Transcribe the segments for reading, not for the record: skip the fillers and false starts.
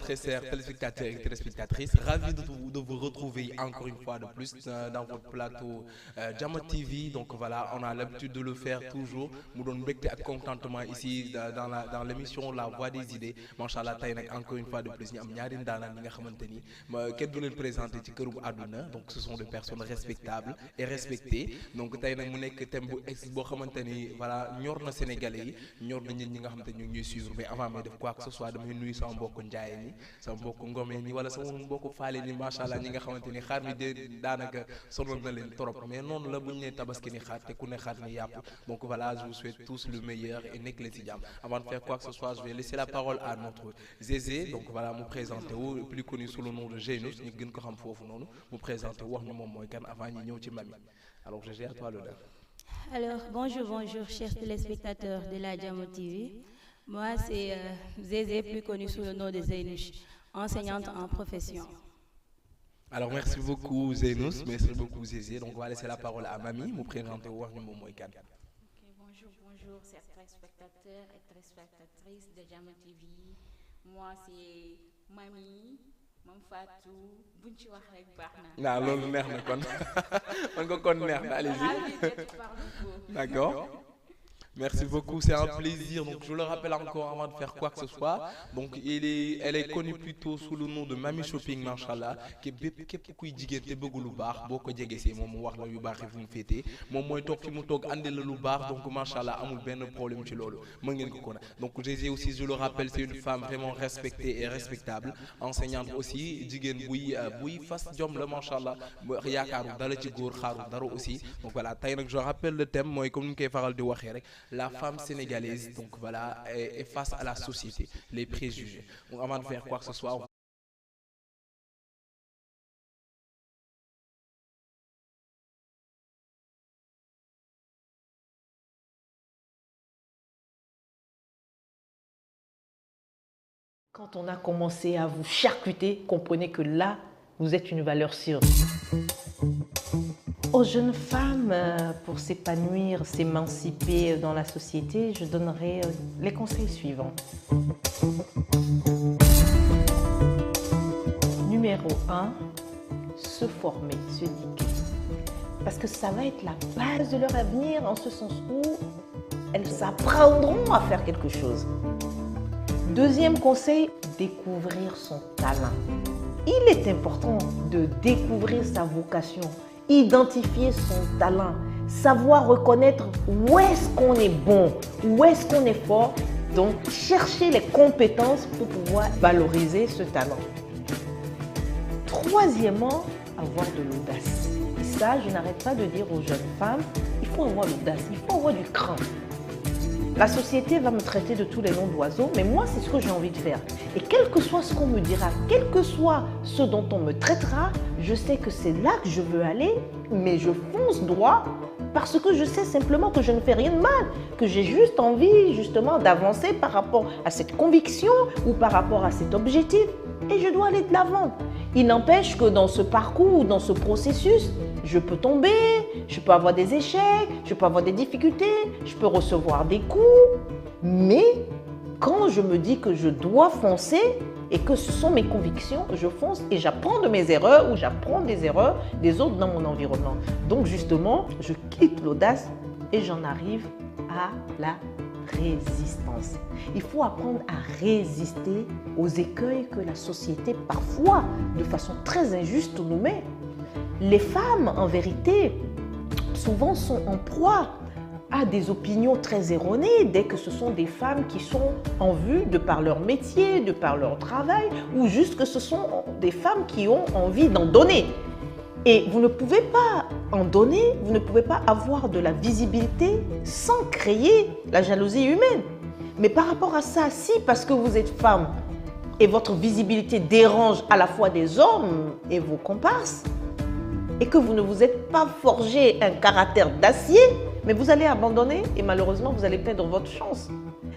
très chers téléspectateurs et téléspectatrices. Ravi de vous retrouver encore une fois de plus dans votre plateau Jama TV. Donc voilà, on a l'habitude de le faire toujours. Mu doon mbégte ak contentement ici dans l'émission La Voix des Idées. Machallah tey nag encore une fois de plus ñu am ñaari ndaanaan ñi nga xamante ni kenn du leen présenté ci këru àdduna. Donc ce sont des personnes respectables et respectées. Donc tey nag mu nekk thème bu ex boo xamante ni voilà ñor na Sénégalais yi ñor na ñi nga xamante ni ñu ngi ñuy suivre mais avant may def quoi que ce soit damay nuyu sama mbokku njaayeen ñi sama mbokku ngomeen ñi wala sama mbokku faale ni macha allah ñi nga xamante ni xaar mi de daanaka sonal na leen trop mais noonu la bu ñu nee tabaski ni xaar te ku ne xaar ni yàpp donc voilà je vous souhaite tous le meilleur et nekk leen ci jàmm avant de faire quoi que ce soit je vais laisser la parole à notre Zézé donc voilà mu présenté wu plus connu sous le nom de Geynous ñu gën ko xam foofu noonu mu présenté wu wax ñu moom mooy kan avant ñi ñëw ci Mamy alors je gère toi l'honneur. Alors, bonjour, chers téléspectateurs de la Jama TV. Moi, c'est Zézé, plus connue sous le nom de Zeynouch, enseignante en profession. Alors, merci beaucoup Zeynous, merci beaucoup Zézé. Donc, on va laisser la parole à Mamy, me présenter au Warni Momo Ekan. Bonjour, chers téléspectateurs et téléspectatrices de Jama TV. Moi, c'est Mamy. Mam Fatou buñ ci wax rek baax na. loolu neex na kon man nga kon neex na allez-y. D'accord. Merci beaucoup, c'est un plaisir. Donc je le rappelle encore avant de faire quoi que ce soit. Donc elle est connue plutôt sous le nom de Mamy Shopping Machallah ki bépp képp kuy jigéen te bëgg lu baax boo ko jegesee moom mu wax la yu baax yi fu mu féetee moom mooy toog fi mu toog andi la lu baax donc Machallah amul benn problème ci loolu mën ngeen ko kon donc Zézé aussi je le rappelle c'est une femme vraiment respectée et respectable enseignante aussi jigéen buy fas jom la Machallah yaakaaru dala ci góor xaaru dara aussi donc voilà tey nag je rappelle le thème mooy comme ni ñu koy faral di waxee rek la femme sénégalaise donc voilà est face à la société les préjugés donc avant de faire quoi que ce soit Quand on a commencé à vous charcuter, comprenez que là, vous êtes une valeur sûre. Aux jeunes femmes, pour s'épanouir, s'émanciper dans la société, je donnerai les conseils suivants. Numéro 1, se former, s'éduquer. Parce que ça va être la base de leur avenir, en ce sens où elles apprendront à faire quelque chose. Deuxième conseil, découvrir son talent. Il est important de découvrir sa vocation, identifier son talent, savoir reconnaître où est-ce qu'on est bon, où est-ce qu'on est fort. Donc, chercher les compétences pour pouvoir valoriser ce talent. Troisièmement, avoir de l'audace. Et ça, je n'arrête pas de dire aux jeunes femmes, il faut avoir l'audace, il faut avoir du cran. La société va me traiter de tous les noms d'oiseaux, mais moi, c'est ce que j'ai envie de faire. Et quel que soit ce qu'on me dira, quel que soit ce dont on me traitera, je sais que c'est là que je veux aller, mais je fonce droit parce que je sais simplement que je ne fais rien de mal, que j'ai juste envie justement d'avancer par rapport à cette conviction ou par rapport à cet objectif. Et je dois aller de l'avant. Il n'empêche que dans ce parcours, dans ce processus, je peux tomber, je peux avoir des échecs, je peux avoir des difficultés, je peux recevoir des coups. Mais quand je me dis que je dois foncer et que ce sont mes convictions, je fonce et j'apprends de mes erreurs ou j'apprends des erreurs des autres dans mon environnement. Donc justement, je quitte l'audace et j'en arrive à la résistance. Il faut apprendre à résister aux écueils que la société, parfois, de façon très injuste, nous met. Les femmes, en vérité, souvent sont en proie à des opinions très erronées dès que ce sont des femmes qui sont en vue de par leur métier, de par leur travail, ou juste que ce sont des femmes qui ont envie d'en donner. Et vous ne pouvez pas en donner, vous ne pouvez pas avoir de la visibilité sans créer la jalousie humaine. Mais par rapport à ça, si parce que vous êtes femme et votre visibilité dérange à la fois des hommes et vos comparses, et que vous ne vous êtes pas forgé un caractère d'acier, mais vous allez abandonner et malheureusement vous allez perdre votre chance.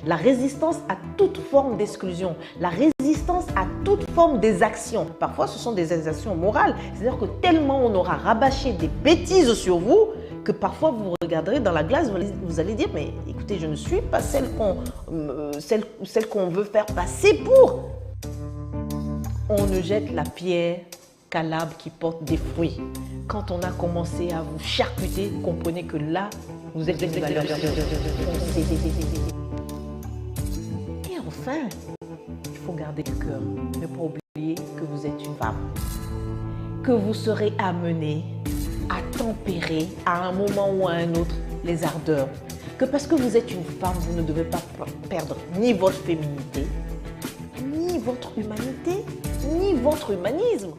La résistance à toute forme d'exclusion, la résistance à toute forme d'exaction. Parfois ce sont des exactions morales, c'est-à-dire que tellement on aura rabâché des bêtises sur vous que parfois vous regarderez dans la glace, vous allez dire mais écoutez, je ne suis pas celle qu'on veut faire passer pour. On ne jette la pierre qu'à l'arbre qui porte des fruits. Quand on a commencé à vous charcuter, comprenez que là, vous êtes une valeur. Et enfin, il faut garder le cœur. Ne pas oublier que vous êtes une femme. Que vous serez amenée à tempérer à un moment ou à un autre les ardeurs. Que parce que vous êtes une femme, vous ne devez pas perdre ni votre féminité, ni votre humanité, ni votre humanisme.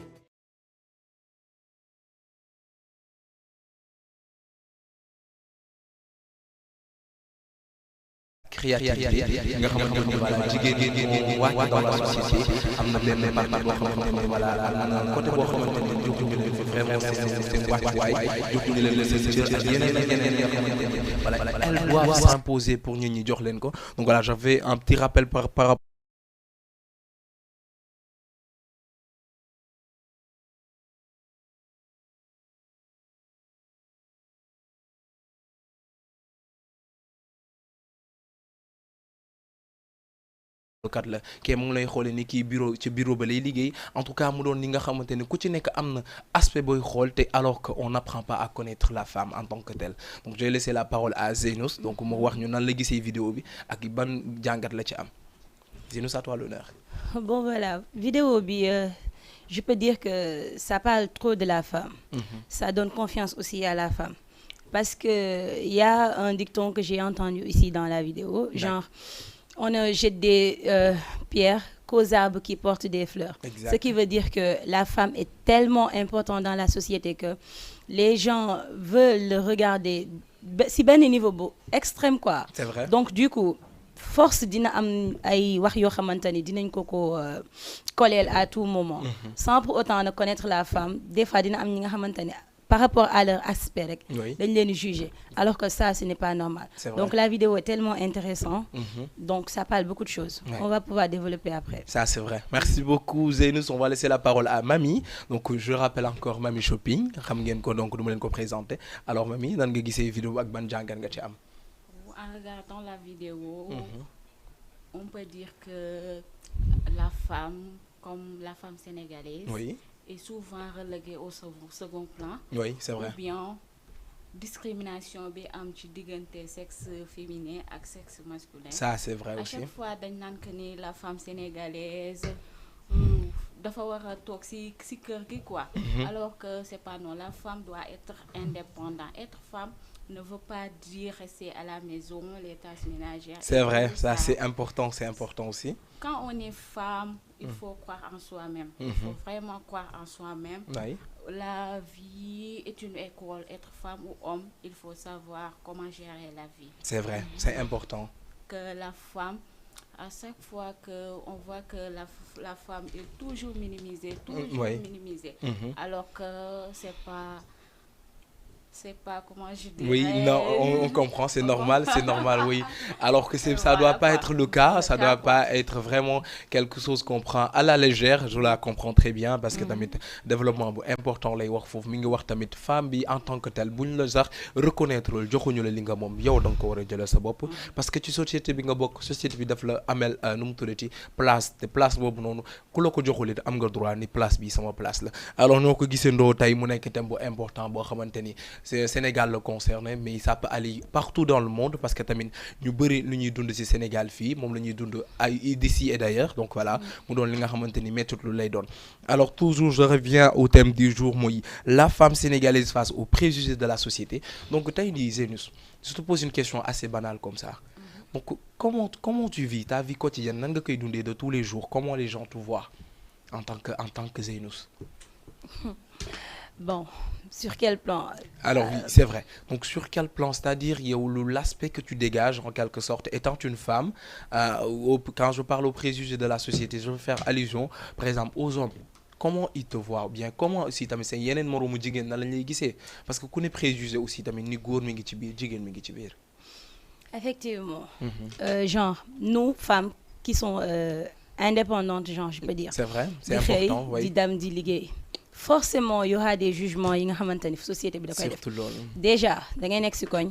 créativité nga xamante ni voilà jigéen ñi moo wàcc dans la société am na benn partie boo xamante ni voilà am na côté boo xamante ni joxuñu leen fi vraiment seen wàccuwaay joxuñu leen seen cër ak yeneen ak yeneen yoo xamante ni voilà elles doivent s'imposer pour ñun ñi jox leen ko donc voilà j'avais un petit rappel par rapport kat la kii mu ngi lay xoolee ni kii bureau ci bureau ba lay liggéey en tout cas mu doon li nga xamante ni ku ci nekk am na aspect booy xool te alors que on n'apprend pas à connaître la femme en tant que telle donc je vais laisser la parole à Zeynous donc mu wax ñu nan la gisee vidéo bi ak ban jàngat la ci am Zeynous à toi l'honneur. Bon voilà vidéo bi je peux dire que ça parle trop de la femme. Ça donne confiance aussi à la femme parce que il y a un dicton que j'ai entendu ici dans la vidéo genre on ne jette des pierres qu'aux arbres qui portent des fleurs. Exactement. Ce qui veut dire que la femme est tellement importante dans la société que les gens veulent le regarder si benn niveau bu extrême quoi. C'est vrai. Donc du coup force dina am ay wax yoo xamante ni dinañ ko colleel à tout moment. Sans pour autant ne connaître la femme des fois dina am ñi nga xamante ni par rapport à leur aspect rek dañ leen juger alors que ça ce n'est pas normal. Donc la vidéo est tellement intéressante. Donc ça parle beaucoup de choses. On va pouvoir développer après. Ça c'est vrai. Merci beaucoup Zeynous. On va laisser la parole à Mamy. Donc je rappelle encore Mamy Shopping xam ngeen ko donc du ma leen ko présenter alors Mamy nan nga gisee vidéo ak ban jàngat nga ci am. En regardant la vidéo, on peut dire que la femme comme la femme sénégalaise est souvent reléguée au second plan. Oui, c'est vrai. Ou bien discrimination bi am ci diggante sexe féminin ak sexe masculin. Ça c'est vrai à aussi. À chaque fois dañ naan que ni la femme sénégalaise dafa war a toog ci kër gi quoi. Alors que c'est pas non, la femme doit être indépendante. Être femme ne veut pas dire rester à la maison, les tâches ménagères. C'est vrai, ça c'est important aussi. Quand on est femme, il faut croire en soi-même. Il faut vraiment croire en soi-même. Oui. La vie est une école. Être femme ou homme, il faut savoir comment gérer la vie. C'est vrai, c'est important. Que la femme, à chaque fois qu'on voit que la femme est toujours minimisée, minimisée, alors que c'est pas comment je dirais. Oui, non, on comprend, c'est normal, oui. Alors que ça doit pas être le cas, ça doit pas être vraiment quelque chose qu'on prend à la légère. Je la comprends très bien parce que tamit développement bu important lay wax foofu mi ngi wax tamit femme bi en tant que telle buñ la sax reconnaître joxuñu la li nga moom yow da nga ko war a jëlee sa bopp parce que ci société bi nga bokk société bi daf la amel nu mu tuddati place te place boobu noonu ku la ko joxul it am nga droit ni place bi sama place la. Alors ñoo ko gisandoo tey mu nekk thème bu important boo xamante ni c'est Sénégal le concerné mais ça peut aller partout dans le monde parce que tamit ñu bëri lu ñuy dund ci Sénégal fii moom la ñuy dund ay d'ici et d'ailleurs donc voilà mu doon li nga xamante ni métti lu lay doon. Alors toujours je reviens au thème du jour mooy la femme sénégalaise face aux préjugés de la société donc tey jii Zeynous je te pose une question assez banale comme ça donc comment tu vis ta vie quotidienne nan nga koy dundee de tous les jours comment les gens te voient en tant que Zeynous. Bon, sur quel plan? Alors oui, c'est vrai. Donc sur quel plan? C'est-à-dire il y a l'aspect que tu dégages en quelque sorte étant une femme. Quand je parle aux préjugés de la société, je veux faire allusion par exemple aux hommes. Comment ils te voient ou bien comment aussi tamit seen yeneen moroomu jigéen na lañ lay gisee parce que ku ne préjugé aussi tamit ni góor mi ngi ci biir jigéen mi ngi ci biir. Effectivement. Genre nous femmes qui sont indépendantes genre je peux dire. C'est vrai, c'est important, oui. di dem di liggéey. Forcément il y aura des jugements yi nga xamante ni société bi da koy def. Surtout loolu. Déjà da ngay nekk ci koñ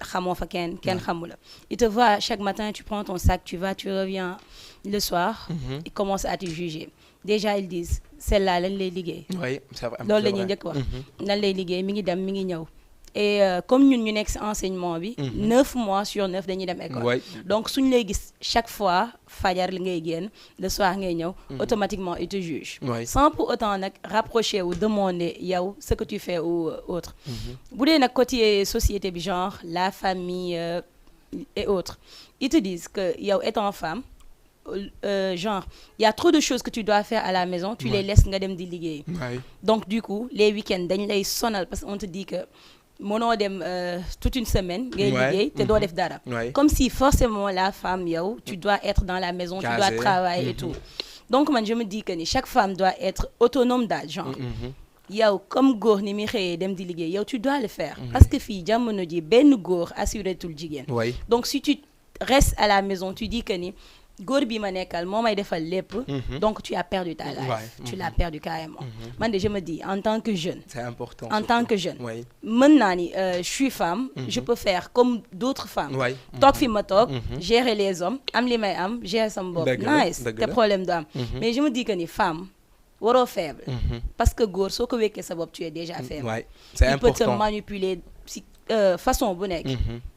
xamoo fa kenn xamu la. Il te voit chaque matin, tu prends ton sac, tu vas, tu reviens le soir, ils commencent à te juger. Déjà ils disent celle-là lan lay liggéey. Oui, c'est vrai. loolu la ñuy njëkk wax. lan lay liggéey mi ngi dem mi ngi ñëw. Et comme ñun ñu nekk ci enseignement bi 9 mois sur 9 dañuy dem école. Donc suñu lay gis chaque fois fajar li ngay génn le soir ngay ñëw automatiquement ils te jugent. Sans pour autant nag rapprocher ou demander yow ce que tu fais ou autre. Bu dee nag côté société bi genre la famille et autres ils te disent que yow étant femme genre il y a trop de choses que tu dois faire à la maison, tu les laisses nga dem di liggéey. Donc du coup les week-ends dañ lay sonal parce qu'on te dit que mënoo dem toute une semaine ngay liggéey te doo def dara. Comme si forcément la femme yow tu dois être dans la maison, tu dois travailler et tout. Donc man je me dis que ni chaque femme doit être autonome daal genre yow comme góor ni mi xëyee dem di liggéey yow tu dois le faire parce que fii jamono ji benn góor assuré tul jigéen. Donc si tu restes à la maison tu dis que ni góor bi ma nekkal moo may defal lépp. Donc tu as perdu ta life. Tu l'as perdu carrément. Man de je me dis en tant que jeune. C'est important. En tant que jeune. mën naa ni je suis femme. Je peux faire comme d'autres femmes. Toog fi ma toog. Gérer les hommes am li may am gérer sama bopp. Nice te problème du am. Mais je me dis que ni femme waroo faible. Parce que góor soo ko wekkee sa bopp tu es déjà faible. C'est important. Il peut te manipuler si façon bu nekk.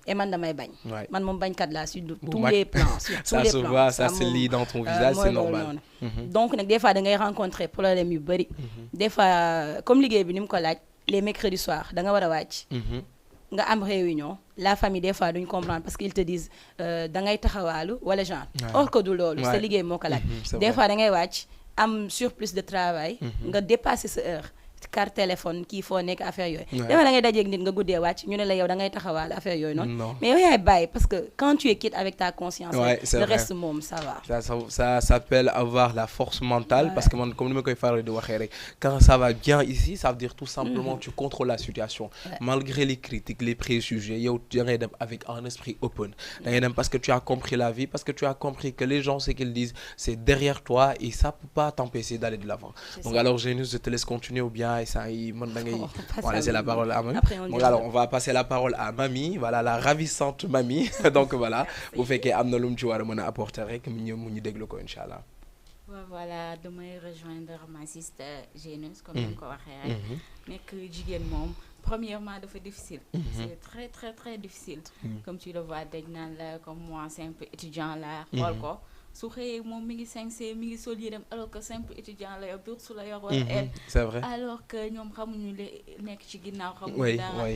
Et man damay bañ. Man moom bañkat laa sur tous les plans. Sur tous les plans. Ça se voit, ça se lit dans ton visage, c'est normal. Donc nag des fois da ngay rencontrer problème yu bëri. Des fois comme liggéey bi ni mu ko laaj les mercredis soirs da nga war a wàcc. nga am réunion la famille des fois duñ comprendre parce qu'ils te disent da ngay taxawaalu wala genre. Or que du loolu sa liggéey moo ko laaj. Des fois da ngay wàcc am surplus de travail. nga dépasser sa heure. Carte téléphone kii foo nekk affaire yooyu. Dafa da ngay dajeeg nit nga guddee wàcc ñu ne la yow da ngay taxawaal affaire yooyu noonu. Mais yow yaay bàyyi parce que quand tu es quitte avec ta conscience. Le reste moom ça va. Ça s'appelle avoir la force mentale. Parce que man comme ni ma koy faral di waxee rek quand ça va bien ici ça veut dire tout simplement tu contrôles la situation. Malgré les critiques les préjugés yow da ngay dem avec un esprit open. Da ngay dem parce que tu as compris la vie parce que tu as compris que les gens ce qu'ils disent c'est derrière toi et ça peut pas t'empêcher d'aller de l'avant. Donc alors Génus je te laisse continuer ou bien. On va laisser la parole à Mamie. Donc alors on va passer la parole à Mamie, voilà la ravissante Mamie. Donc voilà, bu fekkee am na lu mu ci war a mën a apporter rek mu ñu déglu ko inchallah. Voilà damay rejoindre ma sister Génus comme ni ko waxee rek. Nekk jigéen moom premièrement dafa difficile. C'est très très très difficile. Comme tu le vois dañ naan la comme moi simple étudiant la xool ko. Su xëyee moom mi ngi sañse mi ngi sol yéreem alors que simple étudiant la yor bourse la yor wala aide. C'est vrai. Alors que ñoom xamuñu li nekk ci ginnaaw xamuñu dara.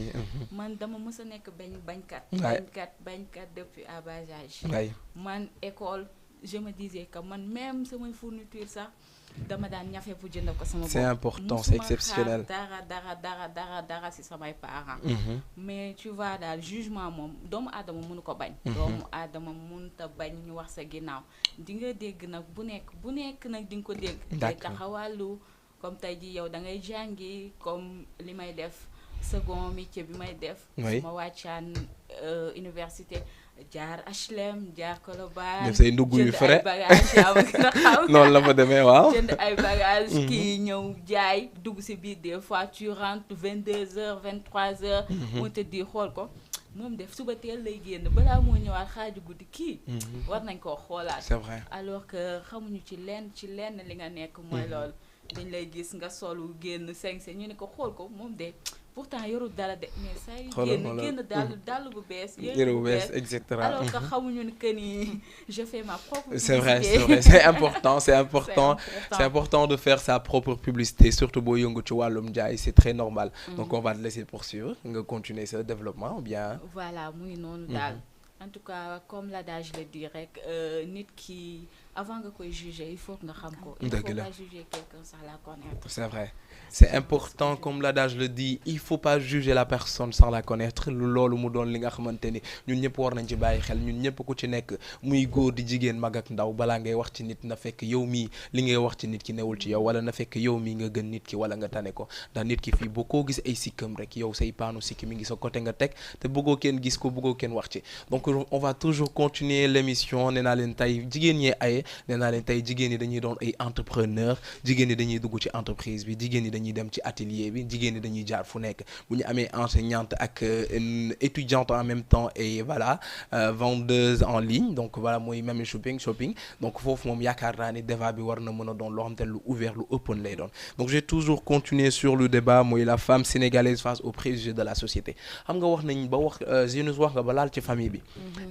Man dama mës a nekk bañkat depuis à bas âge. Man école je me disais que man même samay fourniture sax dama daan ñafe pour jënd ko sama bopp. C'est important, c'est exceptionnel. dara ci samay parents. Mais tu vois daal jugement moom doomu aadama mënu ko bañ. Doomu aadama mënta bañ ñu wax sa ginnaaw. Di nga dégg nag bu nekk nag di nga ko dégg. Day taxawàllu comme tey ji yow da ngay jàngi comme li may def second métier bi may def. su ma wàccaan université. jaar HLM jaar Colobane def say ndugg yu frais jënd ay bagages yaa ma gën a xam. noonu la fa demee waaw. jënd ay bagages kii ñëw jaay dugg si biir des fois tu rentres 22h 23h. moo te di xool ko moom def suba teel lay génn balaa moo ñëwaat xaaju guddi kii. war nañ koo xoolaat. C'est vrai. Alors que xamuñu ci lenn li nga nekk mooy loolu dañ lay gis nga solu génn sañse ñu ne ko xool ko moom de. Pourtant yorul dara de mais saa yu génn dàll bu bees yére bu bees etc. Alors que xamuñu ni que ni je fais ma propre publicité. C'est vrai c'est important de faire sa propre publicité surtout boo yëngu ci wàllum jaay c'est très normal. Donc on va te laisser poursuivre nga continuer ce développement ou bien. Voilà muy noonu daal. En tout cas comme l'adage le dit rek nit ki avant nga koy juger il faut nga xam ko. Il faut pas juger quelqu'un sans la connaître. C'est vrai. C'est important comme l'adage le dit il faut pas juger la personne sans la connaître loolu mu doon li nga xamante ni ñun ñëpp war nañ ci bàyyi xel ñun ñëpp ku ci nekk muy góor di jigéen mag ak ndaw balaa ngay wax ci nit na fekk yow mii li ngay wax ci nit ki newul ci yow wala na fekk yow mii nga gën nit ki wala nga tane ko ndax nit ki fii boo koo gis ay sikkam rek yow say paanu sikki mi ngi sa côté nga teg te bëggoo kenn gis ko bëggoo kenn wax ci donc on va toujours continuer l'émission nee naa leen tey jigéen ñee aye société nee naa leen tey jigéen ñi dañuy doon ay entrepreneur jigéen ñi dañuy dugg ci entreprise bi jigéen ñi dañuy dem ci atelier bi jigéen ñi dañuy jaar fu nekk bu ñu amee enseignante ak étudiante en même temps et voilà vendeuse en ligne donc voilà mooy même shopping donc foofu moom yaakaar naa ni débat bi war na mën a doon loo xam te lu ouvert lu open lay doon donc j'ai toujours continué sur le débat mooy la femme sénégalaise face aux préjugés de la société xam nga wax nañ ba wax Zénus wax nga ba laal ci famille bi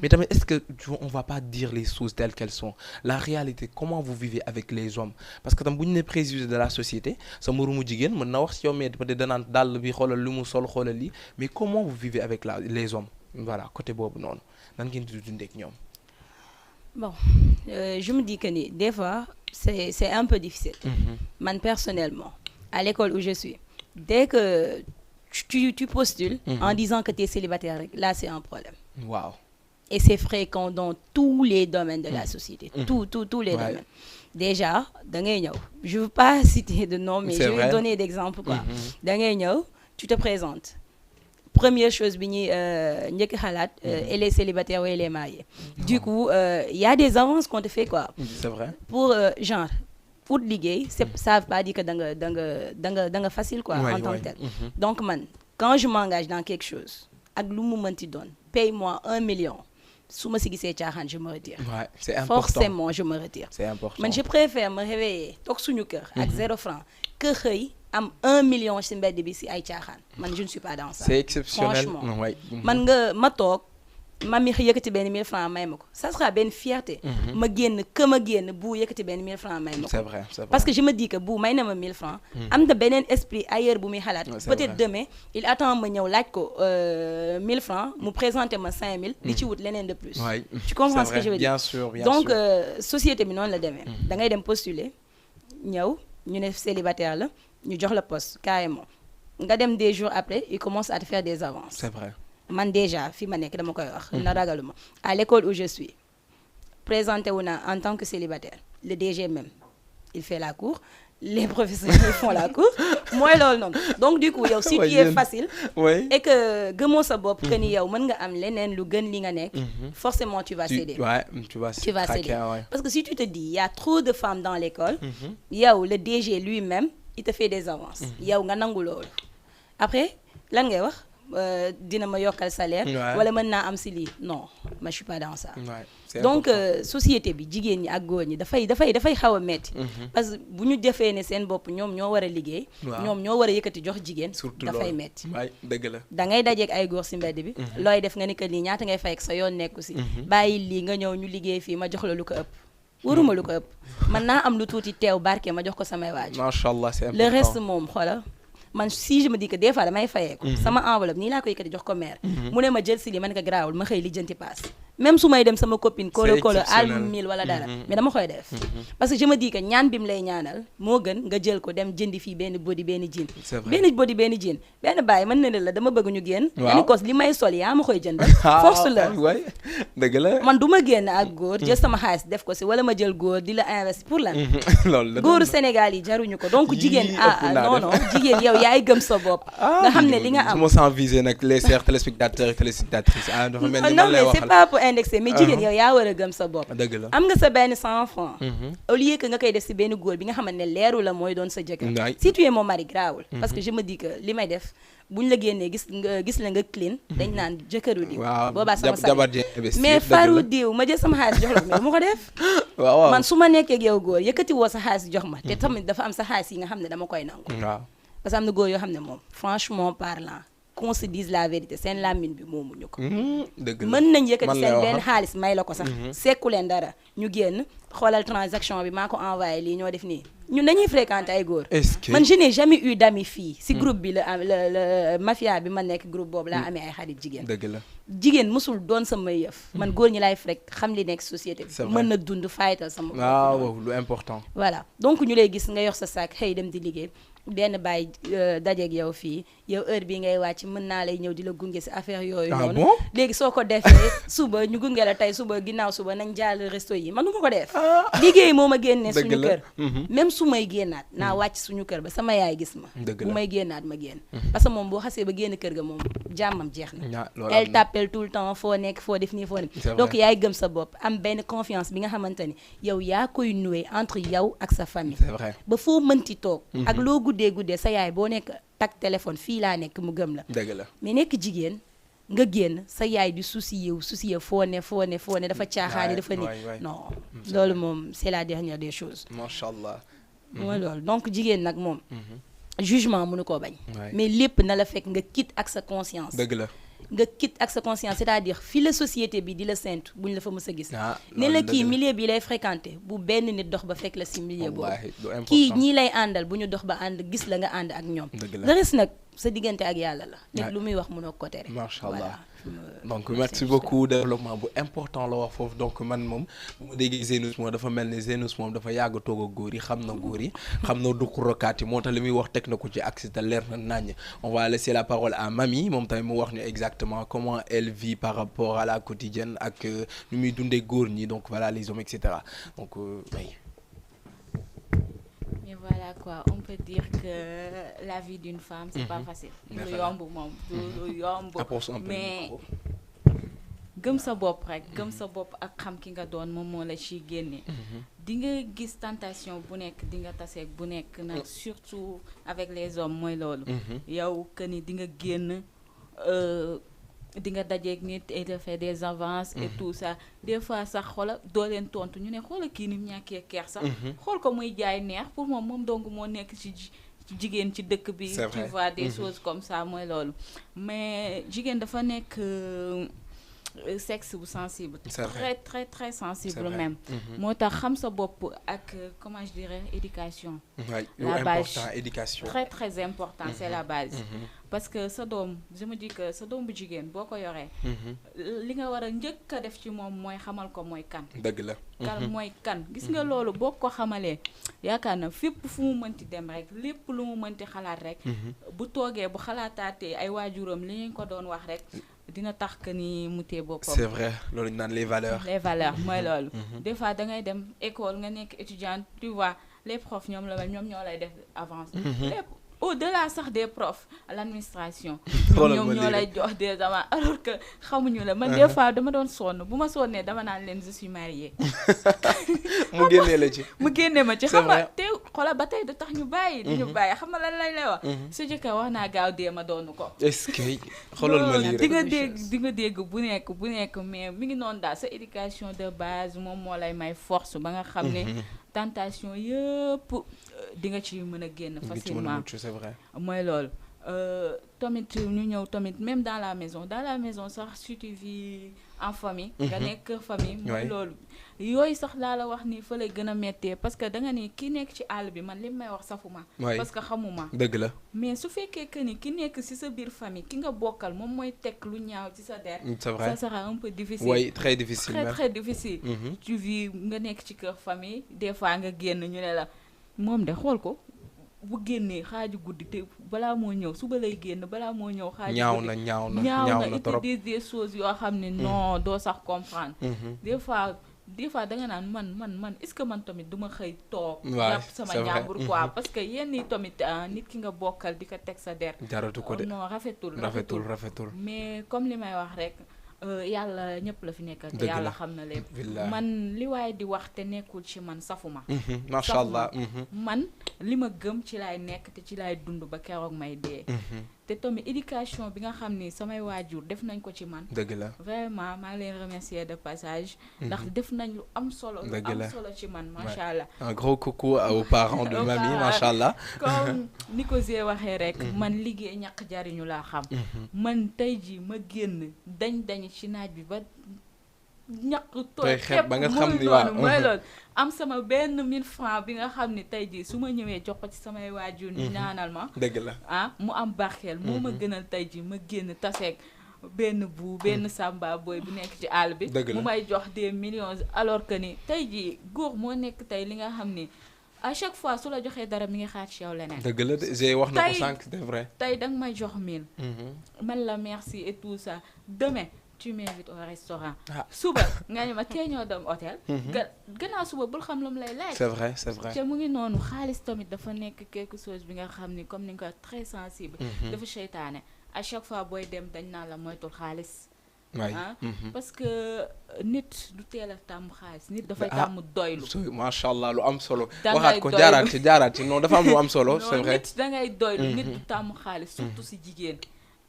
mais tamit est-ce que on va pas dire les choses telles qu'elles sont la réalité comment vous vivez avec les hommes parce que tam bu ñu ne préjugés de la société sa moromu jigéen mën na wax ci yow mais peut-être danaan dàll bi xoolal lu mu sol xoolal lii mais comment vous vivez avec les hommes voilà côté boobu noonu nan ngeen di dundee ak ñoom. Bon, je me dis que des fois, c'est un peu difficile. Man, personnellement, à l'école où je suis, dès que tu postules en disant que tu es célibataire, là, c'est un problème. Wow. Et c'est fréquent dans tous les domaines de la société. Tous les domaines. Déjà, je ne veux pas citer de nom, mais je vais donner d'exemples. Tu te présentes. Première chose, elle est célibataire ou elle est mariée. Du coup, il y a des avances qu'on te fait quoi. C'est vrai. Pour genre, pour liguer, ça ne veut pas dire que c'est facile quoi, en tant que tel. Donc, quand je m'engage dans quelque chose, paye-moi 1 million. Si je me retire. Ouais, c'est important. Forcément, je me retire. C'est important. Mais je préfère me réveiller, avec 0 francs, que am 1 million ci mbedd bi ci ay caaxaan man je ne suis pas dans ça. C'est exceptionnel. Franchement man nga ma toog ma mi yëkkati benn 1000 francs may ma ko ça sera benn fierté. ma génn bu yëkkati benn 1000 francs may ma ko. C'est vrai. Parce que je me dis que bu may na ma 1000 francs am na beneen esprit ailleurs bu muy xalaat. Peut-être demain il attend ma ñëw laaj ko 1000 francs mu présenter ma 5000. li ci wut leneen de plus. Tu comprends ce que je veux dire? Bien sûr. Donc société bi noonu la demee. da ngay dem postuler ñëw ñu ne célibataire la. ñu jox la poste carrément nga dem des jours après il commence à te faire des avances. C'est vrai. Man déjà fi ma nekk dama koy wax. na ragaluma à l'école où je suis présenté wu na en tant que célibataire le DG même il fait la cour les professeurs ils font la cour mooy loolu noonu donc du coup yow si tu es facile. et que gëmoo sa bopp que ni yow mën nga am leneen lu gën li nga nekk. forcément tu vas céder. tu vas céder parce que si tu te dis il y a trop de femmes dans l'école yow le DG lui-même il te fait des avances. yow nga nangu loolu après lan ngay wax dina ma yokkal salaire. wala mën naa am si lii non ma je suis pas dans ça. donc société bi jigéen ñi ak góor ñi dafay xaw a metti parce que bu ñu defee ne seen bopp ñoom ñoo war a liggéey. ñoom ñoo war a yëkkati jox jigéen. dafay metti dëgg la. da ngay dajeek ay góor si mbedd bi. looy def nga ni que lii ñaata ngay fay ak sa yoon nekku si. bàyyi lii nga ñëw ñu liggéey fii ma jox la lu ko ëpp. waruma lu ko ëpp man naa am lu tuuti teew barke ma jox ko samay waaju. Machallah c'est important. Le reste moom xoolal man si je me dis que des fois damay fayeeku sama enveloppe nii laa ko yëkkati jox ko mère mu ne ma jël si li ma ne ko garaawul ma xëy lijjanti paas même su may dem sama copine kolo al 1000 wala dara mais dama koy def parce que je me dis que ñaan bi mu lay ñaanal moo gën nga jël ko dem jëndi fii benn body benn jean benn jean benn bàyyi mën na ne la dama bëgg ñu génn ni kos li may sol yaa ma koy jënd force la dëgg la man du ma génn ak góor jël sama xaalis def ko si wala ma jël góor di la investir pour lan loolu la góoru Sénégal yi jaruñu ko donc jigéen non jigéen yow yaay gëm sa bopp nga xam ne li nga am ma sans viser nag les chers téléspectateurs et téléspectatrices dafa mel ni man lay waxal c'est pas pour indexer mais jigéen yow yaa war a gëm sa bopp dëgg la am nga sa benn 100 francs au lieu que nga koy def si benn góor bi nga xamante ne leeru la mooy doon sa jëkkër si tu es mon mari grawul parce que je me dis que li may def buñ la génnee gis la nga clean dañ naan jëkkëru diw boobaa sama sa mais faru diw ma jël sama xaalis jox la mais mu ko def man su ma nekkee ak yow góor yëkkati woo sa xaalis jox ma te tamit dafa am sa xaalis yi nga xam ne dama koy nangu parce que am na góor yoo xam ne moom franchement parlant qu'on se dise la vérité seen làmmiñ bi moomuñu ko mën nañ yëkkati seen benn xaalis may la ko sax sekku leen dara ñu génn xoolal transaction bi maa ko envoyé lii ñoo def nii ñun dañuy fréquenter ay góor man je n'ai jamais eu d'amis filles si groupe bi la mafia bi ma nekk groupe boobu laa amee ay xarit jigéen dëgg la jigéen mësul doon sama yëf man góor ñi laay frek xam li nekk société bi mën na dund fayital sama waaw lu important voilà donc ñu lay gis nga yor sa sac xëy dem di liggéey benn baay dajeeg yow fii yow heure bii ngay wàcc mën naa lay ñëw di la gunge si affaire yooyu noonu léegi soo ko defee suba ñu gunge la tey suba ginnaaw suba nañ jàll resto yi man du ma ko def liggéey moo ma génne suñu kër même su may génnaat naa wàcc suñu kër ba sama yaay gis ma bu may génnaat ma génn parce que moom boo xasee ba génn kër ga moom jàmmam jeex na elle t'appelle tout le temps foo nekk foo def nii foo nekk donc yaay gëm sa bopp am benn confiance bi nga xamante ni yow yaa koy nouer entre yow ak sa famille ba foo mënti toog ak loo guddee sa yaay boo nekk tak téléphone fii laa nekk mu gëm la dëgg la mais nekk jigéen nga génn sa yaay di soucier foo ne dafa caaxaani dafa ni non loolu moom c'est la dernière des choses macha allah mooy loolu donc jigéen nag moom jugement mënu koo bañ mais lépp na la fekk nga quitte ak sa conscience dëgg la nga quitte ak sa conscience c'est-à-dire fi la société bi di la séntu buñ la fa mës a gis ne la kii milieu bi lay fréquenté bu benn nit dox ba fekk la si milieu boobu kii ñii lay àndal bu ñu dox ba ànd gis la nga ànd ak ñoom le reste nag sa diggante ak yàlla la nit lu muy wax mënoo ko tere macha allah donc merci beaucoup développement bu important la wax foofu donc man moom bu ma déggee Zeynous moom dafa mel ni Zeynous moom dafa yàgg toog ak góor yi xam na góor yi xam na dugg rokaat yi moo tax li muy wax teg na ko ci axe te leer na naññ on va laisser la parole à Mamy moom tamit mu wax ñu exactement comment elle vit par rapport à la quotidienne ak nu muy dundee góor ñi donc voilà les hommes et cetera donc oui. Mais voilà quoi, on peut dire que la vie d'une femme, c'est pas facile. Du yomb moom du yomb. Mais gëm sa bopp rek gëm sa bopp ak xam ki nga doon moom moo la ciy génne. di nga gis tentation bu nekk di nga taseeg bu nekk nag surtout avec les hommes mooy loolu. yow que ni di nga génn. di nga dajeeg nit et de faire des avances et tout ça des fois sax xoola doo leen tontu ñu ne xoola kii ni mu ñàkkee keer sax xool ko muy jaay neex pour moom dong moo nekk ci jigéen ci dëkk bi tu vois des choses comme ça mooy loolu mais jigéen dafa nekk sexe bu sensible très très très sensible même moo tax xam sa bopp ak comment je dirais éducation la base éducation très très important c'est la base parce que sa doom je me dis que sa doom bu jigéen boo ko yoree li nga war a njëkk a def ci moom mooy xamal ko mooy kan dëgg la kan mooy kan gis nga loolu boo ko xamalee yaakaar na fépp fu mu mënti dem rek lépp lu mu mënti xalaat rek bu toogee bu xalaataatee ay waajuram li ñu ko doon wax rek dina tax que ni mu tee boppam. c'est vrai loolu ñu naan les valeurs mooy loolu des fois da ngay dem école nga nekk étudiante tu vois les profs ñoom ñoo lay def avance lépp au-delà sax des profs à l'administration ñoom ñoo lay jox des avances alors que xamuñu la man des fois dama doon sonn bu ma sonnee dama naan leen je suis mariée mu génnee la ci mu génne ma ci xam nga te xoolal ba tey du tax ñu bàyyi di ñu bàyyi xam nga lan lañ lay wax su jëkkër wax naa gaaw dee ma doonu ko est-ce que xoolal ma lii rek di nga dégg bu nekk mais mi ngi noonu daal sa éducation de base moom moo lay may force ba nga xam ne tentation yëpp di nga ci mën a génn facilement c'est vrai mooy loolu tamit ñu ñëw tamit même dans la maison sax si tu vis en famille nga nekk famille mooy loolu yooyu sax laa la wax ni fa lay gën a méttee parce que da nga ni ki nekk ci àll bi man li may wax safuma parce que xamuma dëgg la mais su fekkee que ni ki nekk ci sa biir famille ki nga bokkal moom mooy teg lu ñaaw ci sa der c'est vrai ça sera un peu difficile oui très difficile très difficile tu vis nga nekk ci kër famille des fois nga génn ñu ne la moom de xool ko bu génnee xaaju guddi te balaa moo ñëw suba lay génn balaa moo ñëw xaaju guddi ñaaw na trop des choses yoo xam ne non doo sax comprendre des fois da nga naan man est-ce que man tamit duma xëy toog jàpp sama ñaambur quoi parce que yenn yi tamit nit ki nga bokkal di ko teg sa der jaratu ko de non rafetul mais comme li may wax rek yàlla ñëpp la fi nekkal te yàlla xam na lépp man li waaye di wax te nekkul ci man safuma macha allah man li ma gëm ci laay nekk te ci laay dund ba keroog may dee te tamit éducation bi nga xam ni samay waajur def nañ ko ci man dëgg la vraiment maa ngi leen remercier de passage ndax def nañ lu am solo ci man macha allah un gros coucou aux parents de Mamy macha allah comme ni ko Zé waxee rek man liggéey ñàkk jariñu laa xam man tey ji ma génn dañ ci naaj bi ba ñàkk tooy xepp ba nga xam ni waaw mooy loolu am sama benn 1000 francs bi nga xam ni tey jii su ma ñëwee jox ko ci samay waajur ñu ñaanal ma dëgg la mu am barkeel moo ma gënal tey jii ma génn taseeg benn samba boy bu nekk ci àll bi mu may jox des millions alors que ni tey jii góor moo nekk tey li nga xam ni à chaque fois su la joxee dara mi ngi xaar ci yow leneen. dëgg la de j'ai wax na ko sànq c'est vrai. tey danga may jox 1000. man la merci et tout ça demain tu m'invites au restaurant. suba nga ne ma tey ñoo dem hôtel. gannaaw suba bul xam lu mu lay laaj. c'est vrai c'est vrai. te mu ngi noonu xaalis tamit dafa nekk quelque chose bi nga xam ni comme ni nga ko très sensible. dafa seytaane à chaque fois booy dem dañ naan la moytul xaalis. waay parce que nit du teel a tàmm xaalis nit dafay tàmm doylu. macha allah lu am solo. waxaat ko jaaraat ci non dafa am lu am solo. c'est vrai nit dangay doylu nit du tàmm xaalis surtout si jigéen.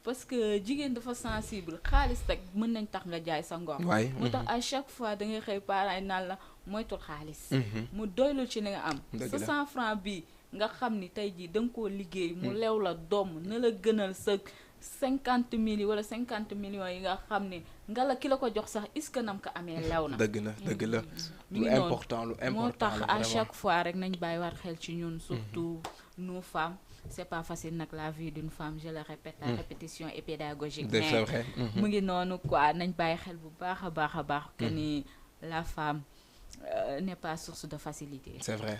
parce que jigéen dafa sensible xaalis rek mën nañ tax nga jaay sa ngor. waay moo tax à chaque fois da ngay xëy parents yi naan la moytul xaalis. mu doylu ci li nga am. sa 100 francs bi nga xam ni tey jii da nga koo liggéey mu lew la doom na la gënal sa 50 000 wala 50 millions yi nga xam ne nga la ki la ko jox sax est-ce que nam ko amee lew na. dëgg la lu important moo tax à chaque fois rek nañ bàyyi war xel ci ñun surtout nous femmes. c'est pas facile nag la vie d'une femme je le répète la répétition est pédagogique. c'est vrai mu ngi noonu quoi nañ bàyyi xel bu baax a baax que ni la femme n'est pas source de facilité. c'est vrai.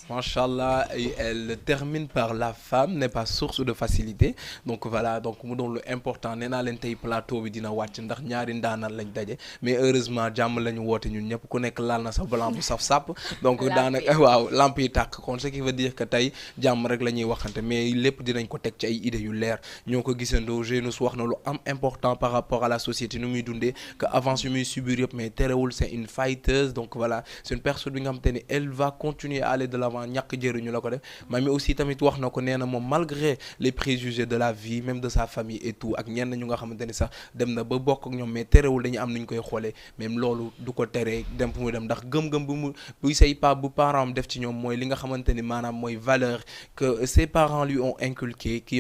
Machallah, elle termine par la femme n'est pas source de facilité. Donc voilà, donc mu doon lu important nee naa leen tey plateau bi dina wàcc ndax ñaari ndaanaan lañ daje mais heureusement jàmm lañu woote ñun ñëpp ku nekk laal na sa blanc bu saf sàpp. donc daanaka waaw lamp yi tàkk kon ce qui veut dire que tey jàmm rek la ñuy waxante mais lépp dinañ ko teg ci ay idées yu leer ñoo ko gisandoo Geunous wax na lu am important par rapport à la société nu muy dundee que avance yu muy subir yëpp mais terewul c'est une fighteuse donc voilà c'est une personne bi nga xamante ni elle va continuer à aller de l'avant ñàkk jëriñu la ko def mami aussi tamit wax na ko nee na moom malgré les préjugés de la vie même de sa famille et tout ak ñenn ñu nga xamante ni sax dem na ba bokk ak ñoom mais terewul dañu am nuñ koy xoolee même loolu du ko teree dem fu muy dem ndax gëm-gëm bu say bu parents am def ci ñoom mooy li nga xamante ni maanaam mooy valeur que ses parents lui ont inculqué qui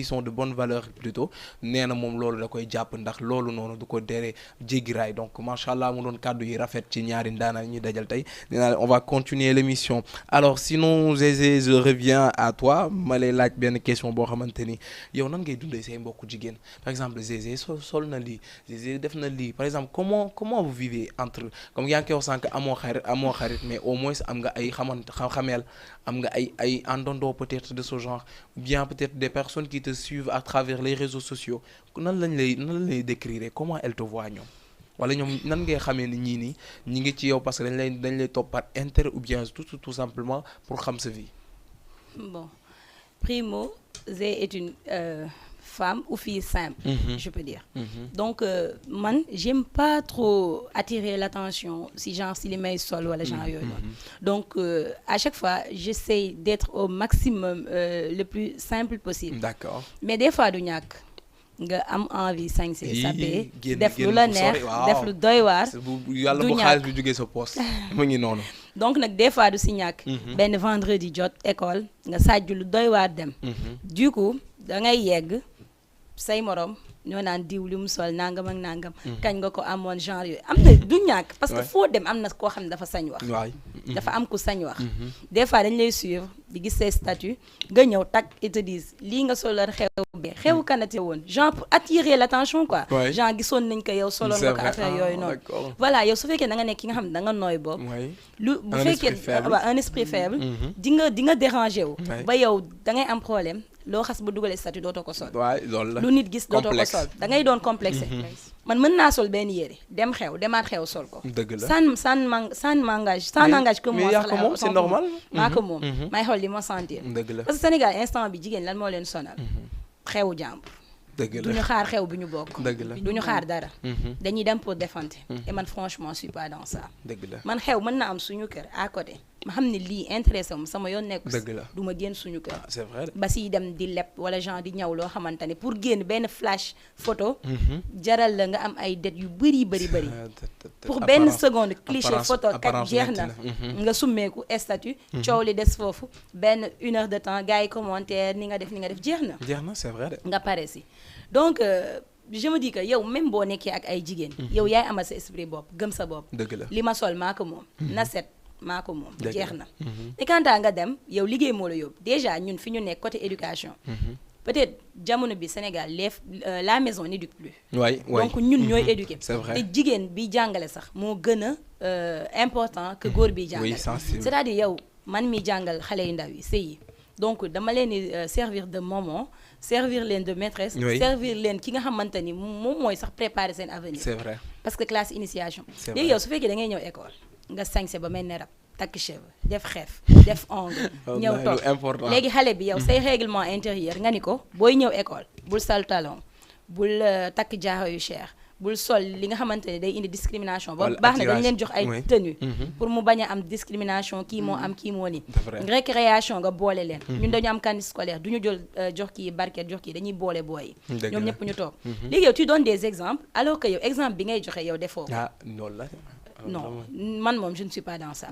sont de bonnes valeurs plutôt nee na moom loolu da koy jàpp ndax loolu noonu du ko teree jéggiraay donc macha allah mu doon kàddu yi rafet ci ñaari ndaanaan ñuy dajal tey on va continuer l'émission alors sinon Zézé je reviens à toi ma lay laaj benn question boo xamante ni yow nan ngay dundee say mbokku jigéen par exemple Zézé sol na lii Zézé def na lii par exemple comment vous vivez entre comme yaa ngi koy wax sànq amoo xarit mais au moins am nga ay xameel am nga ay àndandoo peut-être de ce genre ou bien peut-être des personnes qui te suivent à travers les réseaux sociaux nan lañ lay décrire comment elles te voient ñoom wala ñoom nan ngay xamee ni ñii nii ñi ngi ci yow parce que dañ lay topp par intérêt ou bien tout simplement pour xam sa vie. Bon, primo, Zé est une femme ou fille simple, je peux dire. Donc man j'aime pas trop attirer l'attention si les may sol wala genre yooyu noonu. Donc à chaque fois j'essaie d'être au maximum le plus simple possible. D'accord. Mais des fois du ñàkk nga am envie sañse sape def lu la neex def lu doy waar yàlla bu xaalis bi jógee sa poste mu ngi noonu donc nag des fois du si ñàkk benn vendredi jot école nga sàjju lu doy waar dem du coup da ngay yegg say morom ñoo naan diw li mu sol nangam ak nangam kañ nga ko amoon genre yooyu am na du ñàkk parce que foo dem am na koo xam ne dafa sañ wax dafa am ku sañ wax des fois dañ lay suivre di gis say statut nga ñëw tag ils te disent lii nga solal xew kanati woon genre pour attirer l'attention quoi genre gisoon nañ ko yow soloon nga ko affaire yooyu noonu voilà yow su fekkee da nga nekk ki nga xam ne da nga nooy bopp lu bu fekkee un esprit faible di nga déranger wu ba yow da ngay am problème loo xas ba dugalee statut dootoo ko sol lu nit gis dootoo ko sol da ngay doon complexé man mën naa sol benn yére dem demaat xew sol ko ça n'engage que moi sax c'est normal maa ko moom may xool li ma sentir parce que Sénégal instant bi jigéen lan moo leen sonal xewu jàmbur duñu xaar xew bi ñu bokk duñu xaar dara dañuy dem pour défendre et man franchement je suis pas dans ça man xew mën na am suñu kër à côté ma xam ne lii intéressé wu sama yoon nekku si du ma génn suñu kër c'est vrai ba siy dem di leb wala genre di ñaw loo xamante ne pour génn benn flash photo jaral la nga am ay dettes yu bëri pour benn seconde cliché photo kat jeex na nga summeeku statut coow li des foofu benn 1 heure de temps gars yi commentaire ni nga def jeex na c'est vrai nga pare si donc je me dis que yow même boo nekkee ak ay jigéen yow yaay amal sa esprit bopp gëm sa bopp li ma sol maa ko moom na set maa ko moom jeex na te kantaa nga dem yow liggéey moo la yóbbu déjà ñun fi ñu nekk côté éducation peut-être jamono bi Sénégal la maison n'éduque plus donc ñun ñooy éduquer te jigéen bi jàngale sax moo gën a important que góor bi jàngale c'est-à-dire yow man mi jàngal xale yu ndaw yi sëy donc dama leen di servir de maman servir leen de maîtresse servir leen ki nga xamante ni moom mooy sax préparer seen avenir. C'est vrai. parce que classe initiation léegi yow su fekkee da ngay ñëw école nga sañse ba mel ne rab takk cheveux def xeef def ongle ñëw toog léegi xale bi yow say règlement intérieur nga ni ko booy ñëw école bul sol talon bul takk jaaro yu cher bul sol li nga xamante ne day indi discrimination ba baax na dañ leen jox ay tenue pour mu bañ a am discrimination kii moo am kii moo ni récréation nga boole leen ñun dañu am cantine scolaire du ñu jël jox kii barquette jox kii dañuy boole booy yi ñoom ñëpp ñu toog léegi yow tu donnes des exemples alors que yow exemple bi ngay joxe yow defoo loolu la non man moom je ne suis pas dans ça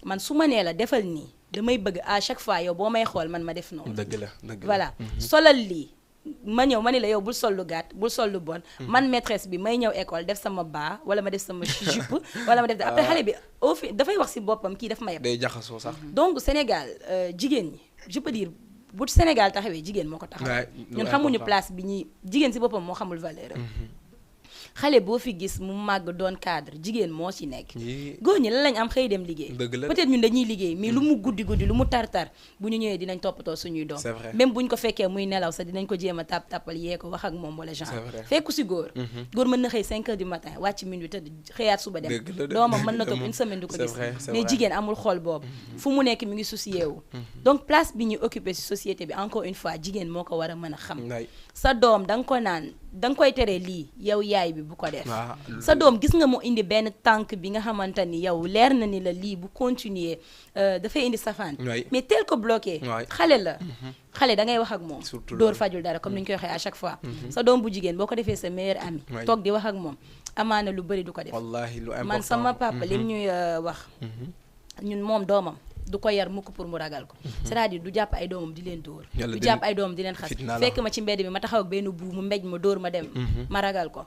man su ma nee la defal nii damay bëgg à chaque fois yow boo may xool man ma def noonu dëgg la voilà solal lii ma ñëw ma ni la yow bul sol lu gàtt bul sol lu bon man maîtresse bi may ñëw école def sama baa wala ma def sama jupe wala ma def après xale bi au fi dafay wax si boppam kii daf ma yeb day jaxasoo sax donc Sénégal jigéen ñi je peux dire bu Sénégal taxawee jigéen moo ko taxawee ñun xamuñu place bi ñuy jigéen si boppam moo xamul valeur am xale boo fi gis mu màgg doon cadre jigéen moo ci nekk góor ñi lan lañ am xëy dem liggéey peut-être ñun dañuy liggéey mais lu mu guddi lu mu tar-tar bu ñu ñëwee dinañ toppatoo suñuy doom même buñ ko fekkee muy nelaw sax dinañ ko jéem a tàppal yee ko wax ak moom wala genre fekku si góor mën na xëy 5 heures du matin wàcc minuit tëdd xëyaat suba dem doomam mën na toog une semaine du ko gis mais jigéen amul xool boobu fu mu nekk mi ngi soucié wu donc place bi ñuy occupé si société bi encore une fois jigéen moo ko war a mën a xam sa doom da nga ko naan da nga koy tere lii yow yaay bi bu ko def sa doom gis nga mu indi benn tànk bi nga xamante ni yow leer na ni la lii bu continuer dafay indi safaan mais tel ko bloqué xale la xale da ngay wax ak moom dóor fajul dara comme ni ñu koy waxee à chaque fois sa doom bu jigéen boo ko defee sa meilleur ami toog di wax ak moom amaana lu bëri du ko def man sama papa lim ñuy wax ñun moom doomam du ko yar mukk pour mu ragal ko c'est-à-dire du jàpp ay doomam di leen dóor du jàpp ay doomam di leen xas fekk ma ci mbedd bi ma taxaw ak benn buu mu mbéj ma dóor ma dem ma ragal ko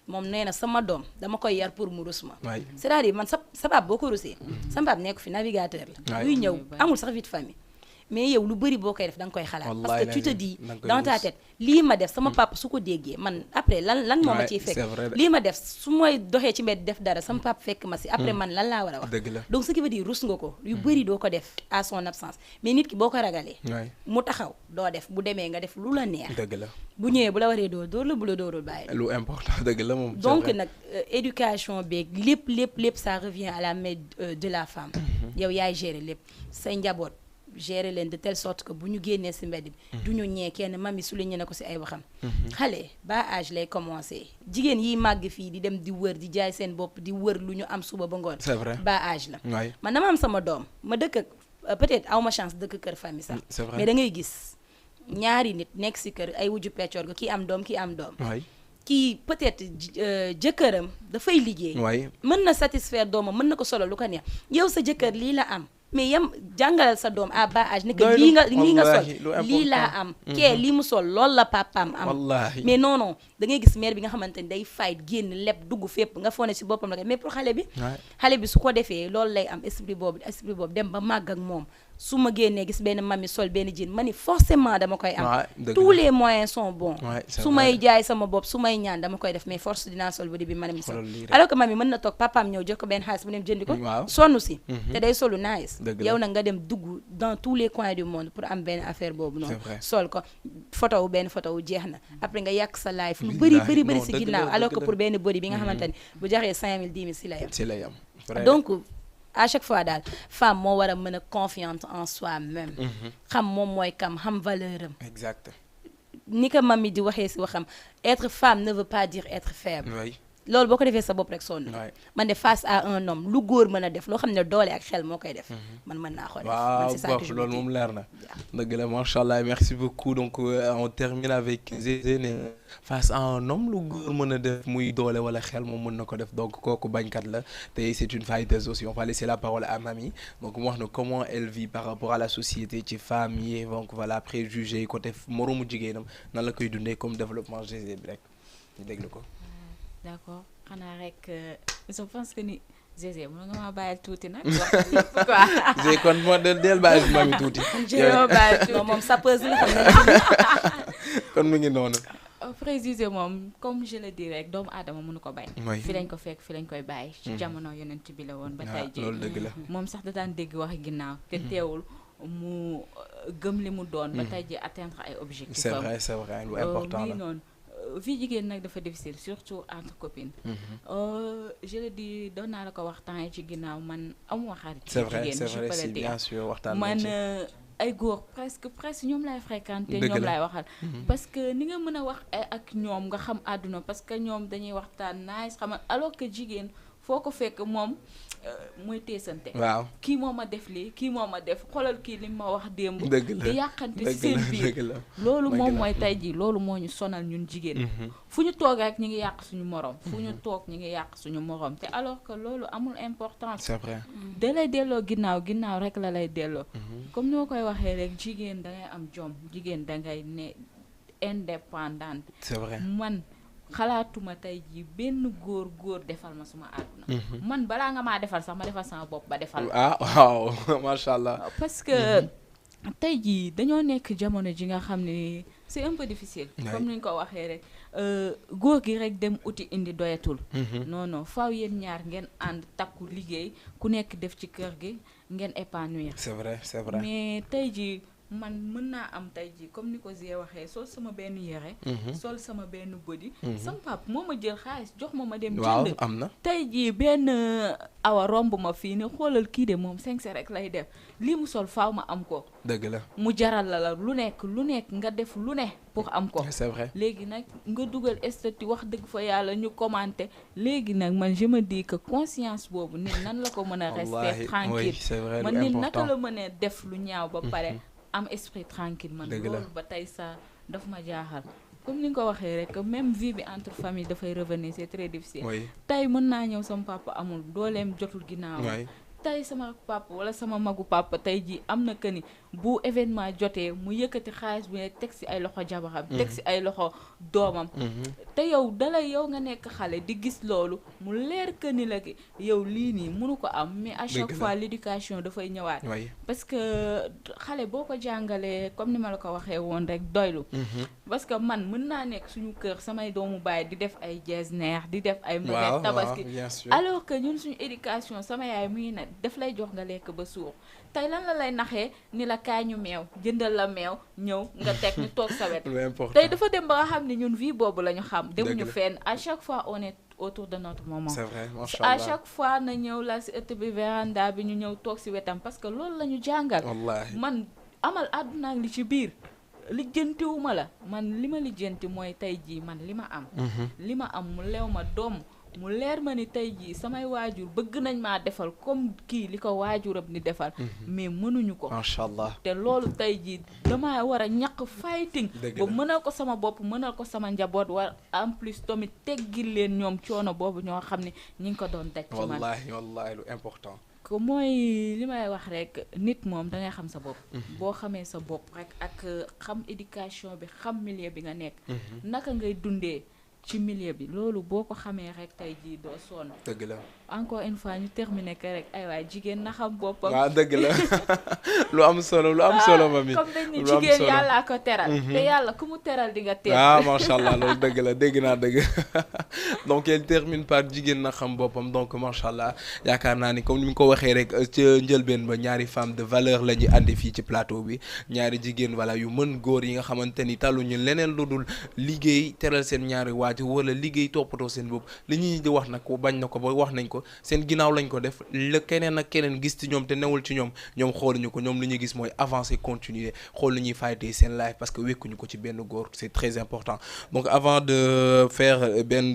moom nee na sama doom dama koy yar pour mu rus ma c'est-à-dire man sa pap boo ko rusee sa pap nekk fi navigateur la luy ñëw amul sax vie de famille mais yow lu bëri boo koy def da nga koy xalaat parce que tu te dis dans ta tête lii ma def sama papa su ko déggee man après lan moo ma ciy fekk lii ma def su may doxee ci mbedd def dara sama papa fekk ma si après man lan laa war a wax donc ce qui veut dire rus nga ko yu bëri doo ko def à son absence mais nit ki boo ko ragalee mu taxaw doo def bu demee nga def lu la neex bu ñëwee bu la waree dóor la bu la dóorul bàyyi lu important dëgg la moom donc nag éducation beeg lépp ça revient à la main de la femme yow yaay gérer lépp say njaboot gérer leen de telle sorte que bu ñu génnee si mbedd bi du ñu ñee kenn mami su ñu ne ko si ay waxam xale ba âge lay commencé jigéen yiy màgg fii di dem di wër di jaay seen bopp di wër lu ñu am suba ba ngoon c'est vrai ba âge la man dama am sama doom ma dëkk peut-être aw ma chance dëkk kër famille sax mais da ngay gis ñaari nit nekk si kër ay wujju peccoor ga kii am doom kii peut-être jëkkëram dafay liggéey mën na satisfaire doomam mën na ko solo lu ko neex yow sa jëkkër lii la am mais yam jàngalal sa doom à bas âge ne que lii nga sol lii laa am kee lii mu sol loolu la papaam am mais non da ngay gis mère bi nga xamante ni day fight génn lépp dugg fépp nga foone si boppam la mais pour xale bi su ko defee loolu lay am esprit boobu dem ba màgg ak moom su ma génnee gis benn mami sol benn jean ma ni forcément dama koy am tous les moyens sont bons su may jaay sama bopp su may ñaan dama koy def mais force dinaa sol bu di bi mami sol alors que mami mën na toog papaam ñëw jox ko benn xaalis bu dem jëndi ko sonn si te day solu nice yow nag nga dem dugg dans tous les coins du monde pour am benn affaire boobu noonu sol ko photo wu jeex na après nga yàq sa life lu bëri si ginnaaw alors que pour benn body bi nga xamante ni bu jaxee 5000 10 000 si la yam donc à chaque fois daal femme moo war a mën a confiante en soi-même xam moom mooy kam xam valeur am exact ni ko mami di waxee si waxam être femme ne veut pas dire être faible loolu boo ko defee sa bopp rek sonn man de face à un homme lu góor mën a def loo xam ne doole ak xel moo koy def man mën naa ko def waaw loolu moom leer na dëgg la macha allah merci beaucoup donc on termine avec Zézé ne face à un homme lu góor mën a def muy doole wala xel moom mën na ko def donc kooku bañkat la te c'est une fighteuse aussi on va laisser la parole à Mami donc mu wax na comment elle vit par rapport à la société ci femme yi donc voilà préjugés côté moroomu jigéenam nan la koy dundee comme développement Zézé bi rek ñu déglu ko. D'accord xanaa rek je pense que ni Zézé mën nga ma bàyyil tuuti nag wax lépp quoi. Zézé kon moo del bàyyi Mami tuuti. non moom sappeuse la xam ne kon mu ngi noonu. préciser moom comme je le dis rek doomu aadama mënu ko bañ. fi lañ ko fekk fi lañ koy bàyyi. ci jamono yonent bi la woon ba tey jii. loolu dëgg la. moom sax da daan dégg waxi ginnaaw. te teewul mu gëm li mu doon. ba tey jii atteindre ay objectifs. c'est vrai lu important la. noonu vie jigéen nag dafa difficile surtout entre copines. je le dis doon naa la ko waxtaan ci ginnaaw man amuma xarit. c'est vrai si bien sûr waxtaan man ay góor presque ñoom laay fréquenté ñoom laay waxal. parce que ni nga mën a wax ak ñoom nga xam àdduna parce que ñoom dañuy waxtaan nice xam alors que jigéen foo ko fekk moom mooy teesante. waaw kii moo ma def lii kii moo ma def xoolal kii li ma wax démb. dëgg la di yàqante ci seen biir loolu moom mooy tey jii loolu moo ñu sonal ñun jigéen. fu ñu toog rek ñu ngi yàq suñu morom. fu ñu toog ñu ngi yàq suñu morom te alors que loolu amul importance. c'est vrai. da lay delloo ginnaaw rek la lay delloo. comme ñoo koy waxee rek jigéen da ngay am jom jigéen da ngay ne indépendante. c'est vrai man. xalaatuma tey jii benn góor defal ma suma àdduna. man balaa nga maa defal sax ma defal sama bopp ba defal. waaw macha allah. parce que tey jii dañoo nekk jamono ji nga xam ne c'est un peu difficile. comme ni ñu ko waxee rek góor gi rek dem uti indi doyatul. non faaw yéen ñaar ngeen ànd takku liggéey ku nekk def ci kër gi ngeen épanouir. c'est vrai mais tey jii. man mën naa am tey jii comme ni ko Zia waxee sol sama benn yére. sol sama benn body. sama pap moo ma jël xaalis jox ma dem. jënd waaw am na. tey jii benn awa romb ma fii ne xoolal kii de moom 5 rek lay def lii mu sol faaw ma am ko. dëgg la mu jaral la lu nekk nga def lu ne pour am ko. c'est vrai léegi nag nga dugal statut wax dëgg fa yàlla ñu commenté léegi nag man je me dis que conscience boobu nit nan la ko mën a rester tranquille c'est vrai man nit naka la mën a def lu ñaaw ba pare. am esprit tranquille man loolu ba tey ça daf ma jaaxal comme ni nga ko waxee rek même vie bi entre famille dafay revenir c'est très difficile. tey mën naa ñëw sama papa amul dooleem jotul ginnaaw. tey sama papa wala sama magu papa tey jii am na que ni bu événement jotee mu yëkkati xaalis bu ne teg ci ay loxo jabaram. teg ci ay loxo doomam. te yow yow nga nekk xale di gis loolu mu leer que ni la yow lii nii mënu ko am mais à chaque fois l'éducation dafay ñëwaat. parce que xale boo ko jàngalee comme ni ma la ko waxee woon rek doylu. parce que man mën naa nekk suñu kër samay doomu baay di def ay jesner di def ay mauvaise tabaski alors que ñun suñu éducation sama yaay muy na daf lay jox nga lekk ba suur tey lan la lay naxee ni la kaay ñu meew jëndal la meew ñëw nga teg ñu toog sa wet tey dafa dem ba nga xam ne ñun vie boobu la ñu xam demuñu fenn à chaque fois on est autour de notre maman. C'est vrai, machallah. À chaque fois na ñëw la si ëtt bi véranda bi ñu ñëw toog si wetam parce que loolu la ñu jàngal. Wallaahi man amal àdduna li ci biir lijjantiwuma la man li ma lijjanti mooy tey jii man li ma am. li ma am mu leew ma doom mu leer ma ni tey jii samay waajur bëgg nañ maa defal comme kii li ko waajuram ni defal. mais mënuñu ko. macha allah te loolu tey jii damaa war a ñàkk fighting. ba mënal ko sama bopp mënal ko sama njaboot war en plus tamit teggil leen ñoom coono boobu ñoo xam ne ñi ngi ko doon daj. ci man wallaahi lu important. que mooy li may wax rek nit moom da ngay xam sa bopp. boo xamee sa bopp rek ak xam éducation bi xam milieu bi nga nekk. naka ngay dundee. ci milieu bi loolu boo ko xamee rek tey jii doo sonn. dëgg la encore une fois ñu terminer que rek ay waay jigéen na xam boppam. waaw dëgg la lu am solo mami. comme dañ ni jigéen yàllaa ko teral. te yàlla ku mu teral di nga teral. ah macha allah loolu dëgg la dégg naa dëgg donc elle termine par jigéen na xam boppam donc macha allah yaakaar naa ni comme ni mu ko waxee rek ca njëlbeen ba ñaari femme de valeur la ñu andi fii ci plateau bi ñaari jigéen voilà yu mën góor yi nga xamante ni taluñu leneen lu dul liggéey teral seen ñaari waajur wala liggéey toppatoo seen bopp li ñuy di wax nag bañ na ko ba wax nañ ko seen ginnaaw lañ ko def la keneen ak keneen gis ci ñoom te newul ci ñoom xooluñu ko ñoom li ñuy gis mooy avancer continuer xool lu ñuy faytee seen life parce que wekkuñu ko ci benn góor c'est très important donc avant de faire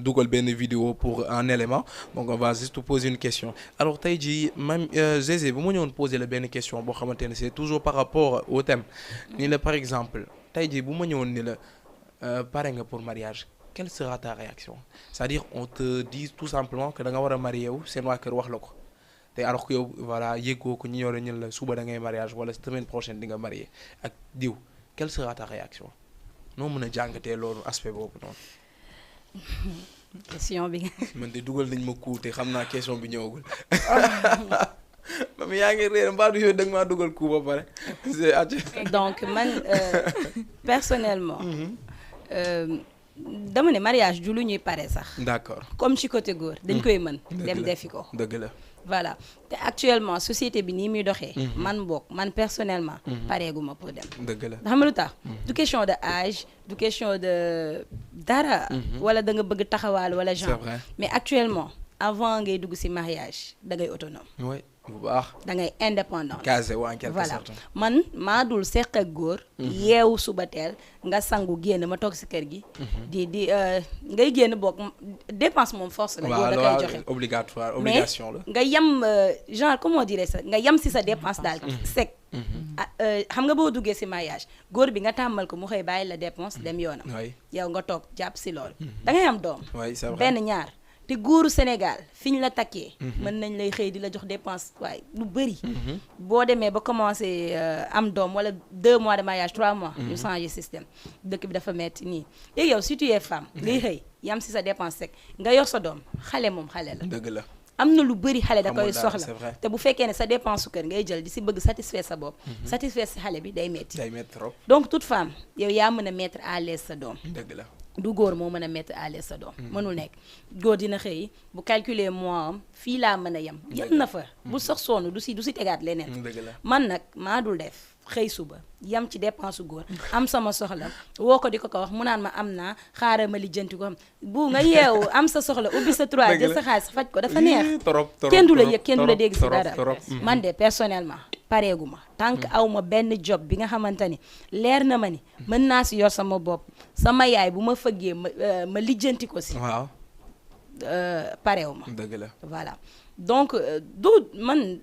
dugal benn vidéo pour un élément donc on va juste poser une question alors tey jii même Zézé bu ma ñëwoon poser la benn question boo xamante ne c'est toujours par rapport au thème ni la par exemple tey jii bu ma ñëwoon ni la pare nga pour mariage quelle sera ta réaction c'est-à-dire on te dit tout simplement que da nga war a marié wu seen waa kër wax la ko te alors que yow voilà yëggoo ko ñi ñoo ñun la suba da ngay mariage wala semaine prochaine di nga marié ak diw quelle sera ta réaction noo mën a jàngatee loolu aspect boobu noonu. question bi. man de dugal nañ ma coup te xam naa question bi ñëwagul. mami yaa ngi réer mbaa du yooyu da nga maa dugal coup ba pare. donc man personnellement. dama ne mariage du lu ñuy pare sax. d'accord comme ci côté góor dañ koy mën. dem defi ko dëgg la. voilà te actuellement société bi nii muy doxee. man personnellement. pareeguma pour dem. dëgg la xam nga lu tax. du question de âge du question de dara. wala da nga bëgg taxawaal wala genre. c'est vrai. mais actuellement avant ngay dugg ci mariage da ngay autonome. oui bu baax. da ngay indépendant. casé waa en quelque voilà sorte. man maa dul seq ak góor. yeewu suba teel nga sangu génn ma toog ci kër gi. di ngay génn bokk dépense moom force la. góor da koy joxe obligatoire obligation la. mais nga yem genre comment dire ça nga yem ci sa dépense daal sec. xam nga boo duggee ci mariage góor bi nga tàmmal ko mu xëy bàyyi la dépense dem yoonam. oui yow nga toog jàpp ci loolu. da ngay am doom. oui c'est vrai. benn ñaar. te góoru Sénégal fi ñu la takkee. mën nañ lay xëy di la jox dépense waaye lu bëri. boo demee ba commencé am doom wala 2 mois de mariage 3 mois. ñu changé système dëkk bi dafa metti nii. léegi yow si tu es femme ngay xëy yam si sa dépense sec nga yor sa doom xale moom xale la. dëgg la. am na lu bëri xale da koy c'est vrai. soxla te bu fekkee ne sa dépense su kër ngay jël di si bëgg satisfaire sa bopp. satisfaire si xale bi day metti. day metti trop. donc toute femme yow yaa mën a mettre à l'aise sa doom. dëgg la. du góor moo mën a mettre à l'aise sa doom. mënul nekk góor dina xëy bu calculer mois am fii laa mën a yem. yem na fa bu sax sonn du si tegaat leneen. dëgg la. man nag maa dul def xëy suba yam ci dépense su góor am sama soxla woo ko di ko wax mu naan ma am naa xaaral ma lijjanti ko bu nga yeewu am sa soxla ubbi sa 3 jël sa xaalis faj ko dafa neex. kenn du la yëg kenn du la dégg si dara. man de personnellement pareegu ma tant que aw ma benn job bi nga xamante ni leer na ma ni mën naa si yor sama bopp sama yaay bu ma fëggee ma lijjanti ko si. waaw. pareewu ma. dëgg la. voilà donc du man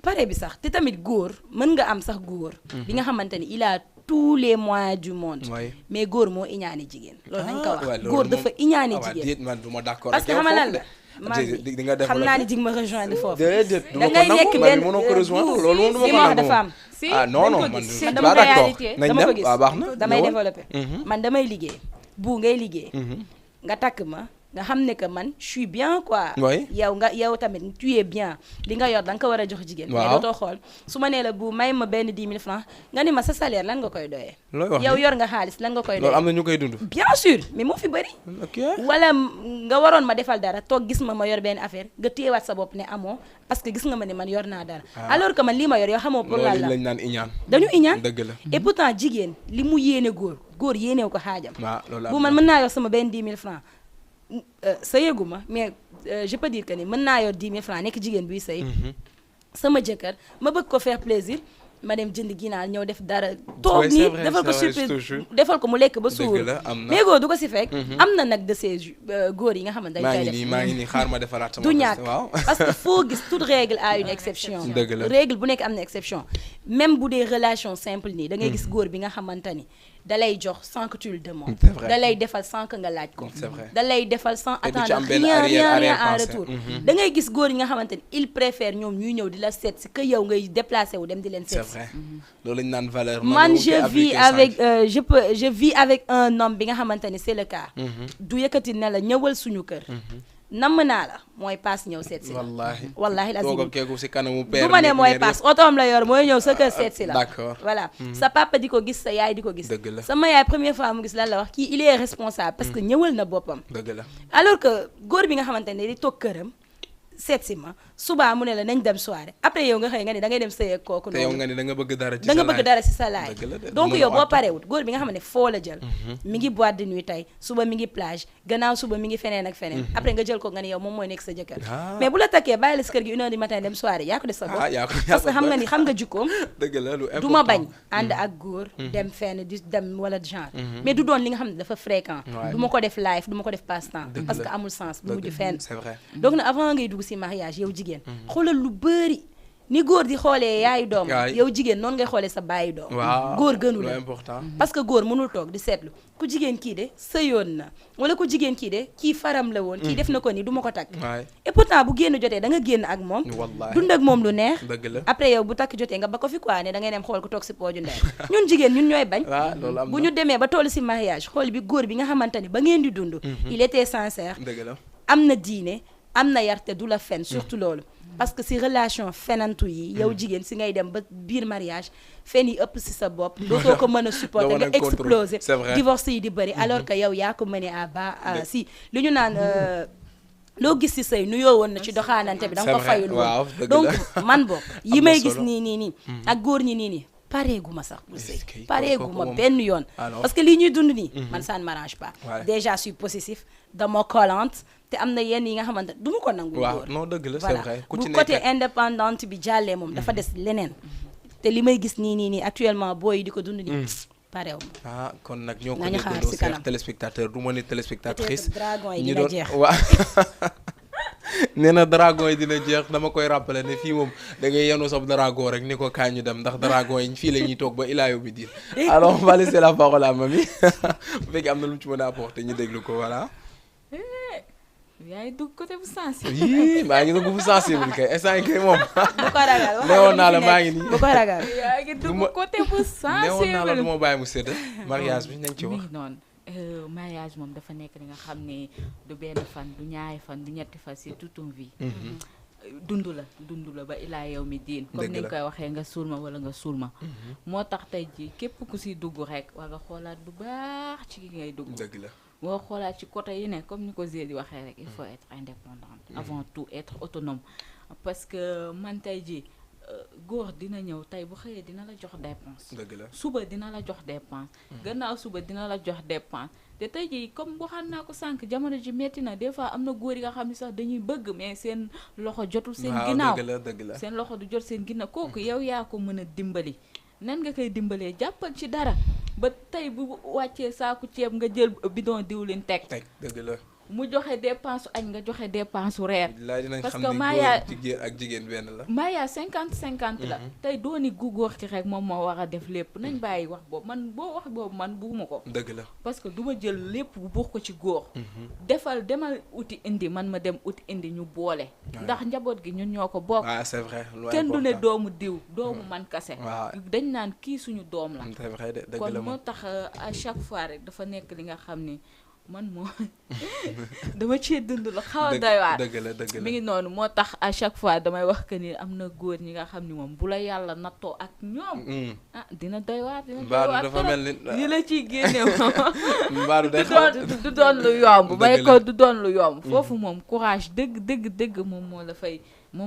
pare bi sax te tamit góor mën nga am sax góor. bi nga xamante ni il a tous les moyens du monde. mais góor moo iñaane jigéen. loolu nañ ko wax góor dafa iñaane jigéen. man du ma d'accord parce que xam nga lan la man xam naa ni jig ma rejoindre foofu. déedéet du ma da ngay nekk benn mënoo ko rejoindre loolu moom du ma ko nangu dafa am. ah non non man dama ko réalité. dama ko gis baax na damay développer. man damay liggéey bu ngay liggéey. nga takk ma nga xam ne que man je suis bien quoi. yow tamit tu es bien li nga yor da nga ko war a jox jigéen. mais dootoo xool su ma nee la bu may ma benn 10 000 francs nga ni ma sa salaire lan nga koy doyee. looy wax yow yor nga xaalis lan nga koy doyee. loolu am na ñu koy dund. bien sûr mais moo fi bëri. ok wala nga waroon ma defal dara toog gis ma yor benn affaire nga téyewaat sa bopp ne amoo parce que gis nga ma ne man yor naa dara. alors que man lii ma yor yow xamoo pour lan la loolu lañ naan iñaan. dañu iñaan dëgg la. et pourtant jigéen li mu yéene góor yéenew ko xaajam. waaw loolu bu man mën naa yor sama benn 10 000 francs sa yëgu ma mais je peux dire que ni mën naa yor 10 000 francs nekk jigéen buy sëy sama jëkkër ma bëgg ko faire plaisir ma dem jënd ginaar ñëw def dara toog nii defal ko surprise defal ko mu lekk ba suur mais góor du ko si fekk am na nag de ces góor yi nga xamante dañ koy def maa ngi nii xaar ma defaraat sama du ñàkk parce que foo gis toute règle a une exception règle bu nekk am na exception même bu dee relation simple nii da ngay gis góor bi nga xamante ni da lay jox sans que tu le demandes da lay defal sans que nga laaj ko da lay defal sans attendre rien en retour da ngay gis góor yi nga xamante ni il préfère ñoom ñuy ñëw di la seet si que yow ngay déplacé wu dem di leen seet si loolu lañ naan valeur man je vis avec un homme bi nga xamante ni c'est le cas du yëkkati ne la ñëwal suñu kër namm naa la mooy paas ñëw seet si la wallaahi la du ma ne mooy paas otoom la yor mooy ñëw sa kër seet si la d'accord voilà sa papa di ko gis sa yaay di ko gis sama yaay première fois mu gis lan la wax kii il est responsable parce que ñëwal na boppam dëgg la alors que góor bi nga xamante ne di toog këram seet si ma subaa mu ne la nañ dem soirée après yow nga xëy nga ni da ngay dem sëy ak kooku noonu te yow nga ni da nga bëgg dara ci da nga bëgg dara ci sa laay dëgg donc yow boo parewut góor bi nga xam ne foo la jël mi ngi boîte de nuit tey suba mi ngi plage gannaaw suba mi ngi feneen ak feneen après nga jël ko nga ni yow moom mooy nekk sa jëkkër mais bu la takkee bàyyi la si kër gi 1h du matin dem soirée yaa ko def sa bopp parce que xam nga jikkoom dëgg la lu important du ma bañ ànd ak góor dem fenn di dem wala genre mais du doon li nga xam ne dafa fréquent du ma ko def live du ma ko def passe temps parce que amul sens du mujj fenn c'est vrai donc nag avant ngay dugg si mariage yow jigéen xoolal lu bëri ni góor di xoolee yaayu doom yow jigéen noonu ngay xoolee sa baayu doom góor gënu la parce que góor mënul toog di seetlu ku jigéen kii de sëyoon na wala ku jigéen kii de kii faram la woon kii def na ko ni du ma ko takk et pourtant bu génn jotee da nga génn ak moom dund ak moom lu neex après yow bu takk jotee nga ba ko fi quoi ne da ngay dem xool ko toog si pooju ndey ñun jigéen ñun ñooy bañ bu ñu demee ba toll si mariage xool bi góor bi nga xamante ni ba ngeen di dund il était sincère am na diine am na yar te du la fen surtout loolu parce que si relation fenantu yi yow jigéen si ngay dem ba biir mariage fen yi ëpp si sa bopp dootoo ko mën a supporter nga exploser divorce yi di bëri alors que yow yaa ko mené à bas si li ñu naan loo gis si sëy nuyoo woon na ci doxaanante bi da nga ko fayul woon donc man bokk yi may gis nii ak góor ñi nii pareeguma sax pour sëy pareeguma benn yoon parce que lii ñuy dund nii man ça ne m'arrange pas déjà je suis possessif dama collante te am na yenn yi nga xamante du ma ko nangu góor non dëgg la c'est vrai bu côté indépendante bi jàllee moom dafa des leneen te li may gis nii actuellement booy yi di ko dund nii pareew ma kon nag ñoo ko déggoo seex téléspectateur du ma ne téléspectatrice dragon yi dina jeex waaw nee na dragon yi dina jeex dama koy rappeler ne fii moom da ngay yenu sab dragon rek ni ko kaay ñu dem ndax dragon yi fii la ñuy toog ba ilaa yow mi diir alors on va laisser la parole à Mamy bu fekkee am na lu mu ci mën a apporter ñu déglu ko voilà. yaa ngi dugg côté bu sensible. yii maa ngi dugg bu sensible kay instant yi kay moom. bu ko ragal newoon naa la maa ngi nii. bu ko ragal. yaa ngi dugg côté bu sensible. newoon naa la du ma bàyyi mu sedd mariage bi nañ ci wax. noonu mariage moom dafa nekk li nga xam ne du benn fan du ñaari fan du ñetti fan c'est toute une vie. dund la ba ilaa yow mi diin. comme ni nga koy waxee nga suul ma wala nga suul ma. moo tax tey jii képp ku si dugg rek war nga xoolaat bu baax ci ki ngay dugg. dëgg la. boo xoolaat ci côté yi ne comme ni ko Zé di waxee rek il faut être indépendante avant tout être autonome parce que man tey jii góor dina ñëw tey bu xëyee dina la jox dépense. dëgg la suba dina la jox dépense. gannaaw suba dina la jox dépense te tey jii comme waxaan naa ko sànq jamono ji metti na des fois am na góor yi nga xam ne sax dañuy bëgg mais seen loxo jotul seen ginnaaw dëgg la seen loxo du jot seen ginnaaw kooku yow yaa ko mën a dimbali nan nga koy dimbalee jàppal ci dara ba tey bu wàccee saaku ceeb nga jël bidon diwlin teg dëgg la mu joxe dépense añ nga joxe dépense reer parce que jigéen benn la maaya 50-50 la tey dooni gu góor ki rek moom moo war a def lépp nañ bàyyi wax boobu man boo wax boobu man buuma ko dëgg la parce que du ma jël lépp bu buux ko ci góor demal uti indi man ma dem uti indi ñu boole ndax njaboot gi ñun ñoo ko bokk c'est vrai kenn du ne doomu diw doomu man kase dañ naan kii suñu doom la c'est vrai de kon moo tax à chaque fois rek dafa nekk li nga xam ni man moo dama cee dund la xaw a doy waar dëgg la mi ngi noonu moo tax à chaque fois damay wax que ni am na góor ñi nga xam ni moom bu la yàlla nattoo ak ñoom dina doy waar dafa mel ni yi la ciy génne moom mbaadu day du doon lu yomb may ko du doon lu yomb foofu moom courage dëgg moom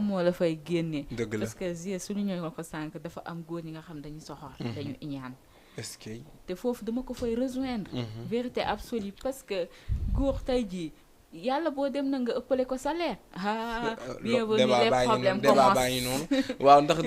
moo la fay génnee parce que Zia suñu ñëw ko sànq dafa am góor ñi nga xam dañu soxor dañu iñaan est-ce que te foofu dama ko fay rejoindre vérité absolue parce que góor tey jii yàlla boo dem na nga ëppale ko salaire bienvenue les problèmes débat baa ngi noonu waaw ndax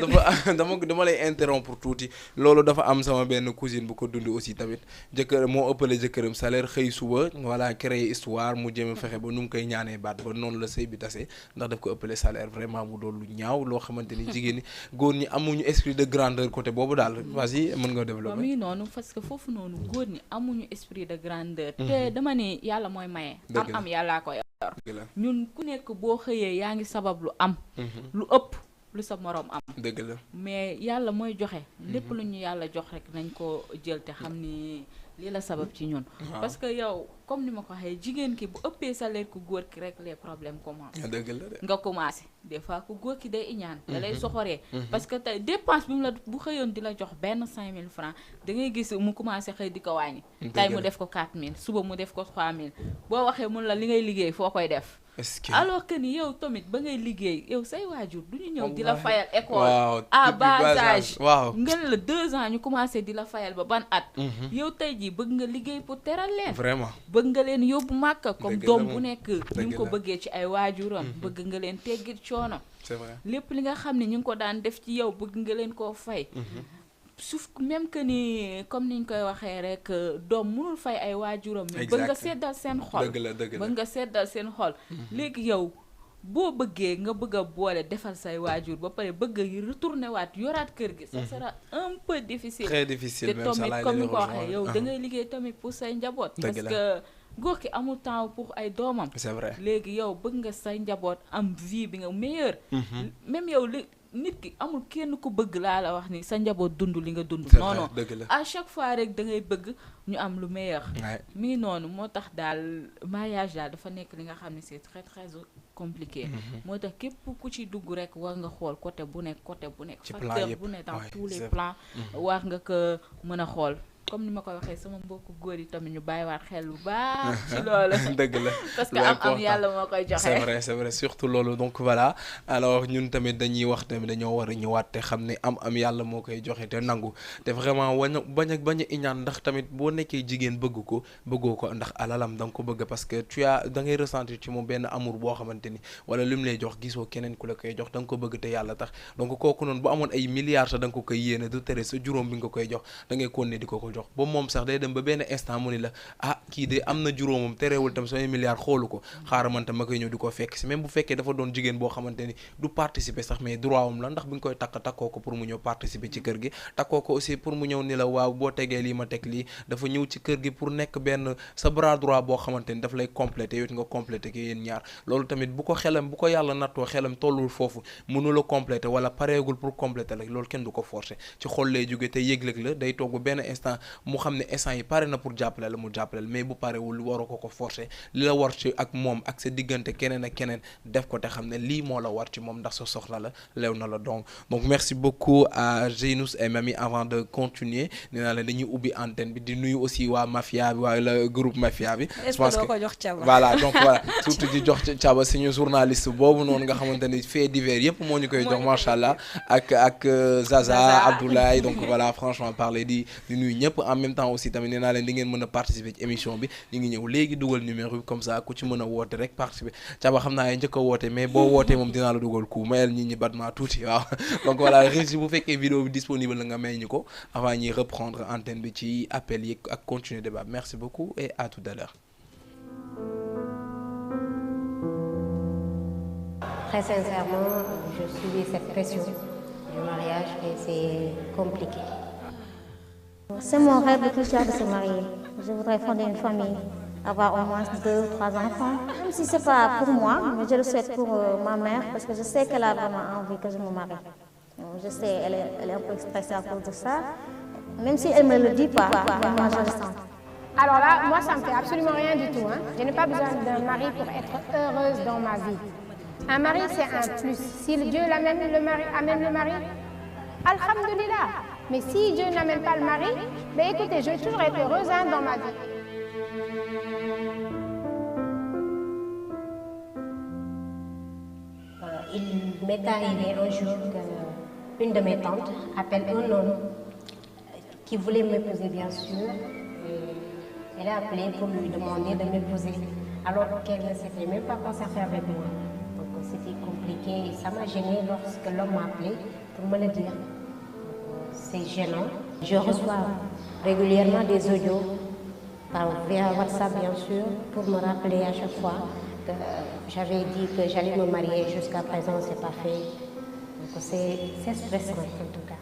dafa dama lay interrompre tuuti loolu dafa am sama benn cousine bu ko dund aussi tamit jëkkër moo ëppale jëkkëram salaire xëy suba voilà créer histoire mu jéem a fexe ba nu mu koy ñaanee baat ba noonu la sëy bi tase ndax daf ko ëppale salaire vraiment mu doon lu ñaaw loo xamante ni jigéen ñi góor ñi amuñu esprit de grandeur côté boobu daal vas-y mën nga développer mi noonu parce que foofu noonu góor ñi amuñu esprit de grandeur te dama ni yàlla mooy maye am yàlla ko yor ñun ku nekk boo xëyee yaa ngi sabab lu am lu ëpp lu sa moroom am dëgg la mais yàlla mooy joxe lépp lu ñu yàlla jox rek nañ ko jël te xam ni lii la sabab ci ñun parce que yow comme ni ma ko waxee jigéen ki bu ëppee salaire ku góor ki rek les problèmes commencent dëgg la de nga commencé des fois ku góor ki day iñaan da lay soxoree parce que tey dépense bi mu la bu xëyoon di la jox benn 5000 francs da ngay gis mu commencé xëy di ko wàññi tey mu def ko 4000 suba mu def ko 3000 boo waxee mun la li ngay liggéey foo koy def alors que ni yow tamit ba ngay liggéey yow say waajur du ñu ñëw di la fayal école à bas âge ngeen la 2 ans ñu commencé di la fayal ba ban at yow tey jii bëgg nga liggéey pour teral leen vraiment bëgg nga leen yóbbu màkka comme doom bu nekk ni nga ko bëggee ci ay waajuram bëgg nga leen teggit coono c'est vrai lépp li nga xam ne ñu ngi ko daan def ci yow bëgg nga leen koo fay suuf même que ni comme niñ koy waxee rek doom mënul fay ay waajuram mais bëgg nga seddal seen xol bëgg nga seddal seen xol léegi yow boo bëggee nga bëgg a boole defal say waajur ba pare bëgg a retourner waat yoraat kër gi ça sera un peu difficile très difficile te tamit comme ni ko waxee yow da ngay liggéey tamit pour say njaboot parce que góor ki amul temps pour ay doomam c'est vrai léegi yow bëgg nga say njaboot am vie bi nga meilleur même yow li nit ki amul kenn ku bëgg laa la wax ni sa njaboot dund li nga dund. C'est non vrai, non dëgg la. à chaque fois rek da ngay bëgg ñu am lu meilleur. mi ngi noonu moo tax daal mariage daal dafa nekk li nga xam ne c'est très très compliqué. moo tax képp ku ci dugg rek war nga xool côté bu nekk facteur bu nekk dans tous les plans war nga ko mën a xool. comme ni ma ko waxee sama mbokku góor yi tamit ñu bàyyiwaat xel bu baax ci loolu. dëgg la parce que am yàlla moo koy joxe. c'est vrai surtout loolu donc voilà alors ñun tamit dañuy wax tamit dañoo war a ñëwaat te xam ne am yàlla moo koy joxe te nangu te vraiment bañ a iñaan ndax tamit boo nekkee jigéen bëgg ko bëggoo ko ndax alalam da nga ko bëgg parce que da ngay ressentir ci moom benn amour boo xamante ni wala li mu lay jox gisoo keneen ku la koy jox da nga ko bëgg te yàlla tax donc kooku noonu bu amoon ay milliards sax da nga ko koy yéene du tere sa juróom bi nga koy jox da ngay continuer di ko jox ba moom sax day dem ba benn instant mu ni la kii de am na juróomam terewul tam samay milliards xoolu ko xaaral man tam ma koy ñëw di ko fekk si même bu fekkee dafa doon jigéen boo xamante ni du participer sax mais droit am la ndax bi nga koy takkoo ko pour mu ñëw participer ci kër gi takkoo ko aussi pour mu ñëw ni la waaw boo tegee lii ma teg lii dafa ñëw ci kër gi pour nekk benn sa bras droit boo xamante ni daf lay compléter yow it nga compléter ki yéen ñaar loolu tamit bu ko yàlla nattoo xelam tollul foofu mënu la compléter wala pareegul pour compléter la loolu kenn du ko forcer ci xol lay jóge te yëg-yëg la day toog benn instant mu xam ne instant yi pare na pour jàppale la mu jàppale mais bu parewul waroo ko forcer li la war ci ak moom ak sa diggante keneen ak keneen def ko te xam ne lii moo la war ci moom ndax sa soxla la lew na la donc merci beaucoup à Zeynous et Mamy avant de continuer nee naa la dañuy ubbi antenne bi di nuyu aussi waa mafia bi waa le groupe mafia bi je pense que voilà donc voilà surtout di jox Thiaba suñu journaliste boobu noonu nga xamante ni fait divers yëpp moo ñu koy jox macha allah ak Zaza Abdoulaye donc voilà franchement parler di nuyu ñëpp en même temps aussi tamit nee naa leen di ngeen mën a participer ci émission bi ñu ngi ñëw léegi dugal numéro bi comme ça ku ci mën a woote rek participer Thiaba xam naa njëkk a woote mais boo wootee moom dinaa la dugal ku mayal ñi battement tuuti waaw donc voilà régi bu fekkee vidéo bi disponible la nga may ñu ko avant ñuy reprendre antenne bi ci appel yi ak continuer débat merci beaucoup et à tout à l'heure. Très sincèrement, je subis cette pression du mariage et c'est compliqué. C'est mon rêve de plus tard de se marier. Je voudrais fonder une famille, avoir au moins 2 ou 3 enfants. Même si ce n'est pas pour moi, mais je le souhaite pour ma mère parce que je sais qu'elle a vraiment envie que je me marie. Je sais, elle est un peu stressée à cause de ça. Même si elle ne me le dit pas, moi je le sens. Alors là, moi ça ne me fait absolument rien du tout. Je n'ai pas besoin d'un mari pour être heureuse dans ma vie. Un mari c'est un plus. Si Dieu amène le mari, alhamdoulilah. Mais si Dieu n'amène pas le mari, ben écoutez, je vais toujours être heureuse dans ma vie. Il m'est arrivé un jour qu'une de mes tantes appelle un homme qui voulait m'épouser bien sûr. Elle a appelé pour lui demander de m'épouser alors qu'elle ne s'était même pas concertée avec moi. Donc c'était compliqué et ça m'a gênée lorsque l'homme m'a appelé pour me le dire. C'est gênant. Je reçois régulièrement des audios via WhatsApp bien sûr pour me rappeler à chaque fois que j'avais dit que j'allais me marier. Jusqu'à présent, ce n'est pas fait. Donc c'est stressant en tout cas.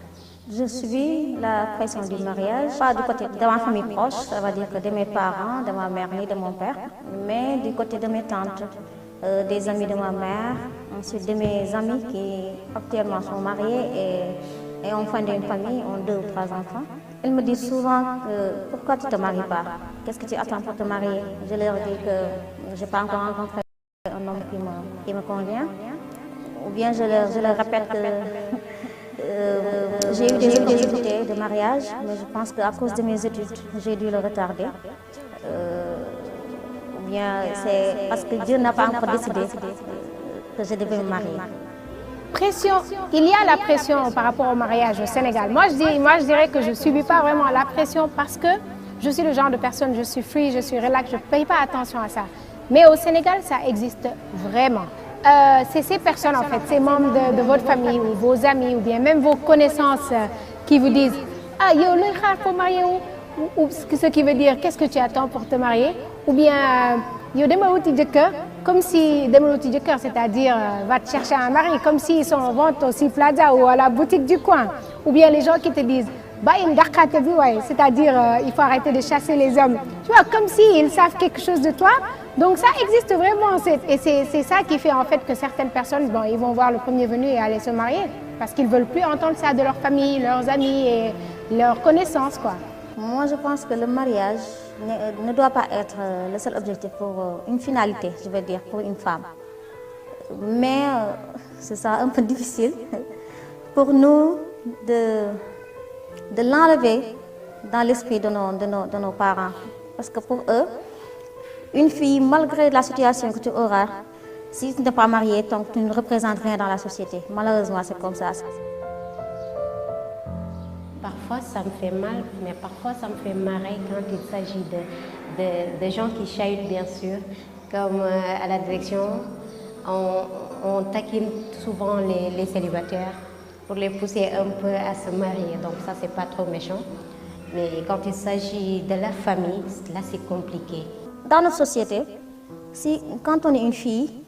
Je subis la pression du mariage, pas du côté de ma famille proche, ça veut dire que de mes parents, de ma mère ni de mon père, mais du côté de mes tantes, des amis de ma mère, ensuite de mes amis qui actuellement sont mariés et ont fondé une famille, ont 2 ou 3 enfants. Ils me disent souvent pourquoi tu ne te maries pas? Qu'est-ce que tu attends pour te marier? Je leur dis que je n'ai pas encore rencontré un homme qui me convient. Ou bien je leur répète que j'ai eu des opportunités de mariage, mais je pense qu'à cause de mes études, j'ai dû le retarder. Ou bien c'est parce que Dieu n'a pas encore décidé que je devais me marier. Pression. Il y a la pression par rapport au mariage au Sénégal. Moi, je dirais que je ne subis pas vraiment la pression parce que je suis le genre de personne, je suis free, je suis relax, je ne paye pas attention à ça. Mais au Sénégal, ça existe vraiment. C'est ces personnes, en fait, ces membres de votre famille ou vos amis ou bien même vos connaissances qui vous disent « Ah, yo, le khar pour marier ou ce qui veut dire « Qu'est-ce que tu attends pour te marier ?» Ou bien « Yo, demain, comme si c'est-à-dire va te chercher un mari, comme s'ils sont en vente au Plaza ou à la boutique du coin. Ou bien les gens qui te disent c'est-à-dire il faut arrêter de chasser les hommes. Tu vois, comme s'ils savent quelque chose de toi. Donc ça existe vraiment et c'est ça qui fait en fait que certaines personnes, ils vont voir le premier venu et aller se marier. parce qu'ils ne veulent plus entendre ça de leur famille, leurs amis et leurs connaissances, quoi. Moi, je pense que le mariage ne doit pas être le seul objectif pour une finalité, je veux dire, pour une femme. Mais c'est ça un peu difficile pour nous de l'enlever dans l'esprit de nos parents. Parce que pour eux, une fille, malgré la situation que tu auras, si tu n'es pas mariée, donc tu ne représentes rien dans la société. Malheureusement, c'est comme ça. Parfois, ça me fait mal, mais parfois, ça me fait marrer quand il s'agit de gens qui chahutent, bien sûr. Comme à la direction, on taquine souvent les célibataires pour les pousser un peu à se marier. Donc ça, c'est pas trop méchant. Mais quand il s'agit de la famille, là, c'est compliqué. Dans notre société, quand on est une fille,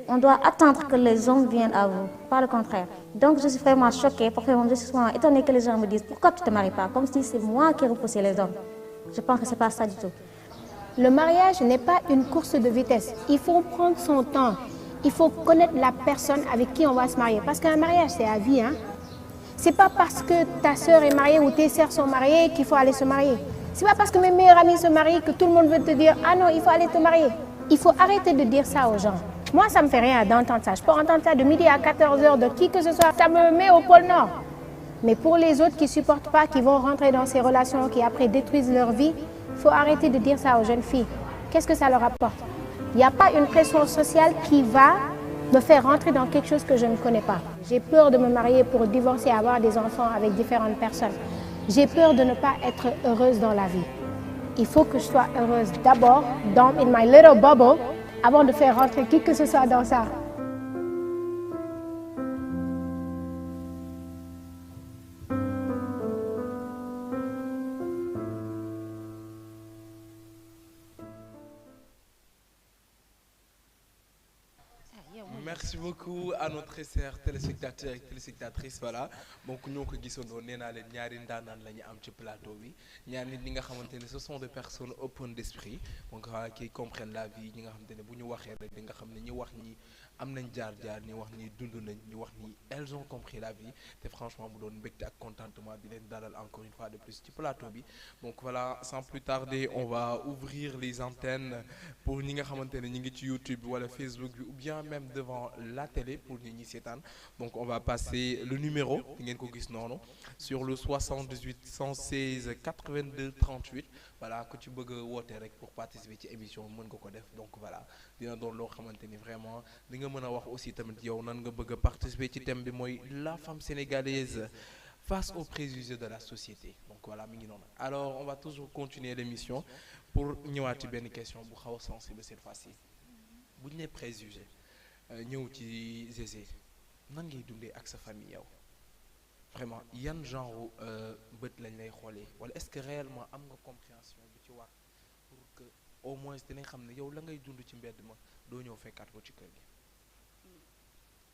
on doit attendre que les hommes viennent à vous, pas le contraire. Donc je suis vraiment choquée, je suis vraiment étonnée que les gens me disent « Pourquoi tu ne te maries pas ?» Comme si c'est moi qui ai repoussé les hommes. Je pense que ce n'est pas ça du tout. Le mariage n'est pas une course de vitesse. Il faut prendre son temps. Il faut connaître la personne avec qui on va se marier. Parce qu'un mariage, c'est à vie. Hein? Ce n'est pas parce que ta sœur est mariée ou tes sœurs sont mariées qu'il faut aller se marier. Ce n'est pas parce que mes meilleurs amis se marient que tout le monde veut te dire « Ah non, il faut aller te marier ». Il faut arrêter de dire ça aux gens. Moi, ça ne me fait rien d'entendre ça. Je peux entendre ça de midi à 14h de qui que ce soit. Ça me met au pôle Nord. Mais pour les autres qui ne supportent pas, qui vont rentrer dans ces relations qui après détruisent leur vie, il faut arrêter de dire ça aux jeunes filles. Qu'est-ce que ça leur apporte? Il n'y a pas une pression sociale qui va me faire rentrer dans quelque chose que je ne connais pas. J'ai peur de me marier pour divorcer et avoir des enfants avec différentes personnes. J'ai peur de ne pas être heureuse dans la vie. Il faut que je sois heureuse d'abord, in my little bubble, avant de faire rentrer qui que ce soit dans ça. Merci beaucoup à notre chers téléspectateurs et téléspectatrices. Voilà donc ñoo ko gisandoo nee naa leen ñaari ndaanaan la ñu am ci plateau bi ñaar nit ñi nga xamante ne ce sont des personnes open d'esprit donc qui comprennent la vie ñi nga xamante ne bu ñu waxee rek di nga xam ne ñi wax ñi am nañ jaar-jaar ñi wax ñi dund nañ ñi wax ñi elles ont compris la vie te franchement mu doon mbégte ak contentement di leen dalal encore une fois de plus ci plateau bi. Donc voilà, sans plus tarder on va ouvrir les antennes pour ñi nga xamante ne ñi ngi ci YouTube wala Facebook bi ou bien même devant la télé pour ñi ñi seetaan. Donc on va passer le numéro di ngeen ko gis noonu sur le 78 116 82 38. Voilà ku ci bëgg a woote rek pour participer ci émission mën nga ko def. Donc voilà dina doon loo xamante ni vraiment di nga mën a wax aussi tamit yow nan nga bëgg a participer ci thème bi mooy la femme sénégalaise face aux préjugés de la société. Donc voilà mi ngi noonu. Alors on va toujours continuer l'émission pour ñëwaat ci benn question bu xaw a sensible cette fois-ci bu ñu nee préjugé ñëw ci Zézé nan ngay dundee ak sa famille yow vraiment yan genre bët lañ lay xoolee wala est-ce que réellement am nga compréhension bi ci war pour que au moins dinañ xam ne yow la ngay dund ci mbedd ma doo ñëw fekkaat ko ci kër gi.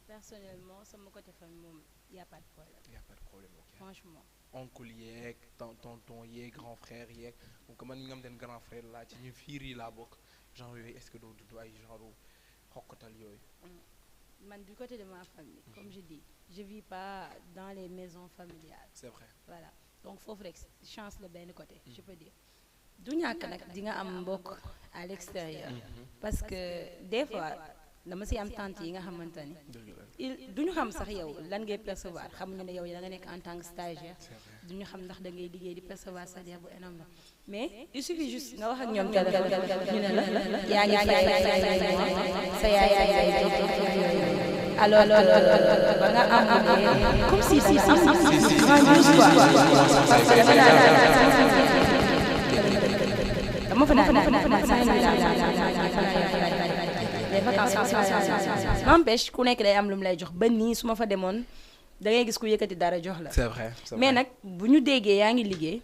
Personnellement sama côté famille moom y a pas de problème. Y a pas de problème, ok. Franchement. Oncle yeeg tonton yeeg grand frère yeeg donc man mi nga xam ne grand frère laa ci ñu fiir yi laa bokk genre yooyu est-ce que doo dund ay genre xokkatal yooyu. Man du côté de ma famille comme je dis je vis pas dans les maisons familiales. C'est vrai. Voilà donc foofu rek chance la benn côté je peux dire du ñàkk nag di nga am mbokk à l'extérieur parce que des fois dama si am tante yi nga xamante ni duñu xam sax yow lan ngay percevoir xamuñu ne yow da nga nekk en tant que stagiaire duñu xam ndax da ngay liggéey di percevoir salaire bu énorme mais il suffit juste nga wax ak ñoom téléphone ñu ne la yaa ngi fay sa yaay alors ba nga am comme si dama fa n'empêche ku nekk day am lu mu lay jox ba nii su ma fa demoon da ngay gis ku yëkkati dara jox la. C'est vrai. Mais nag bu ñu déggee yaa ngi liggéey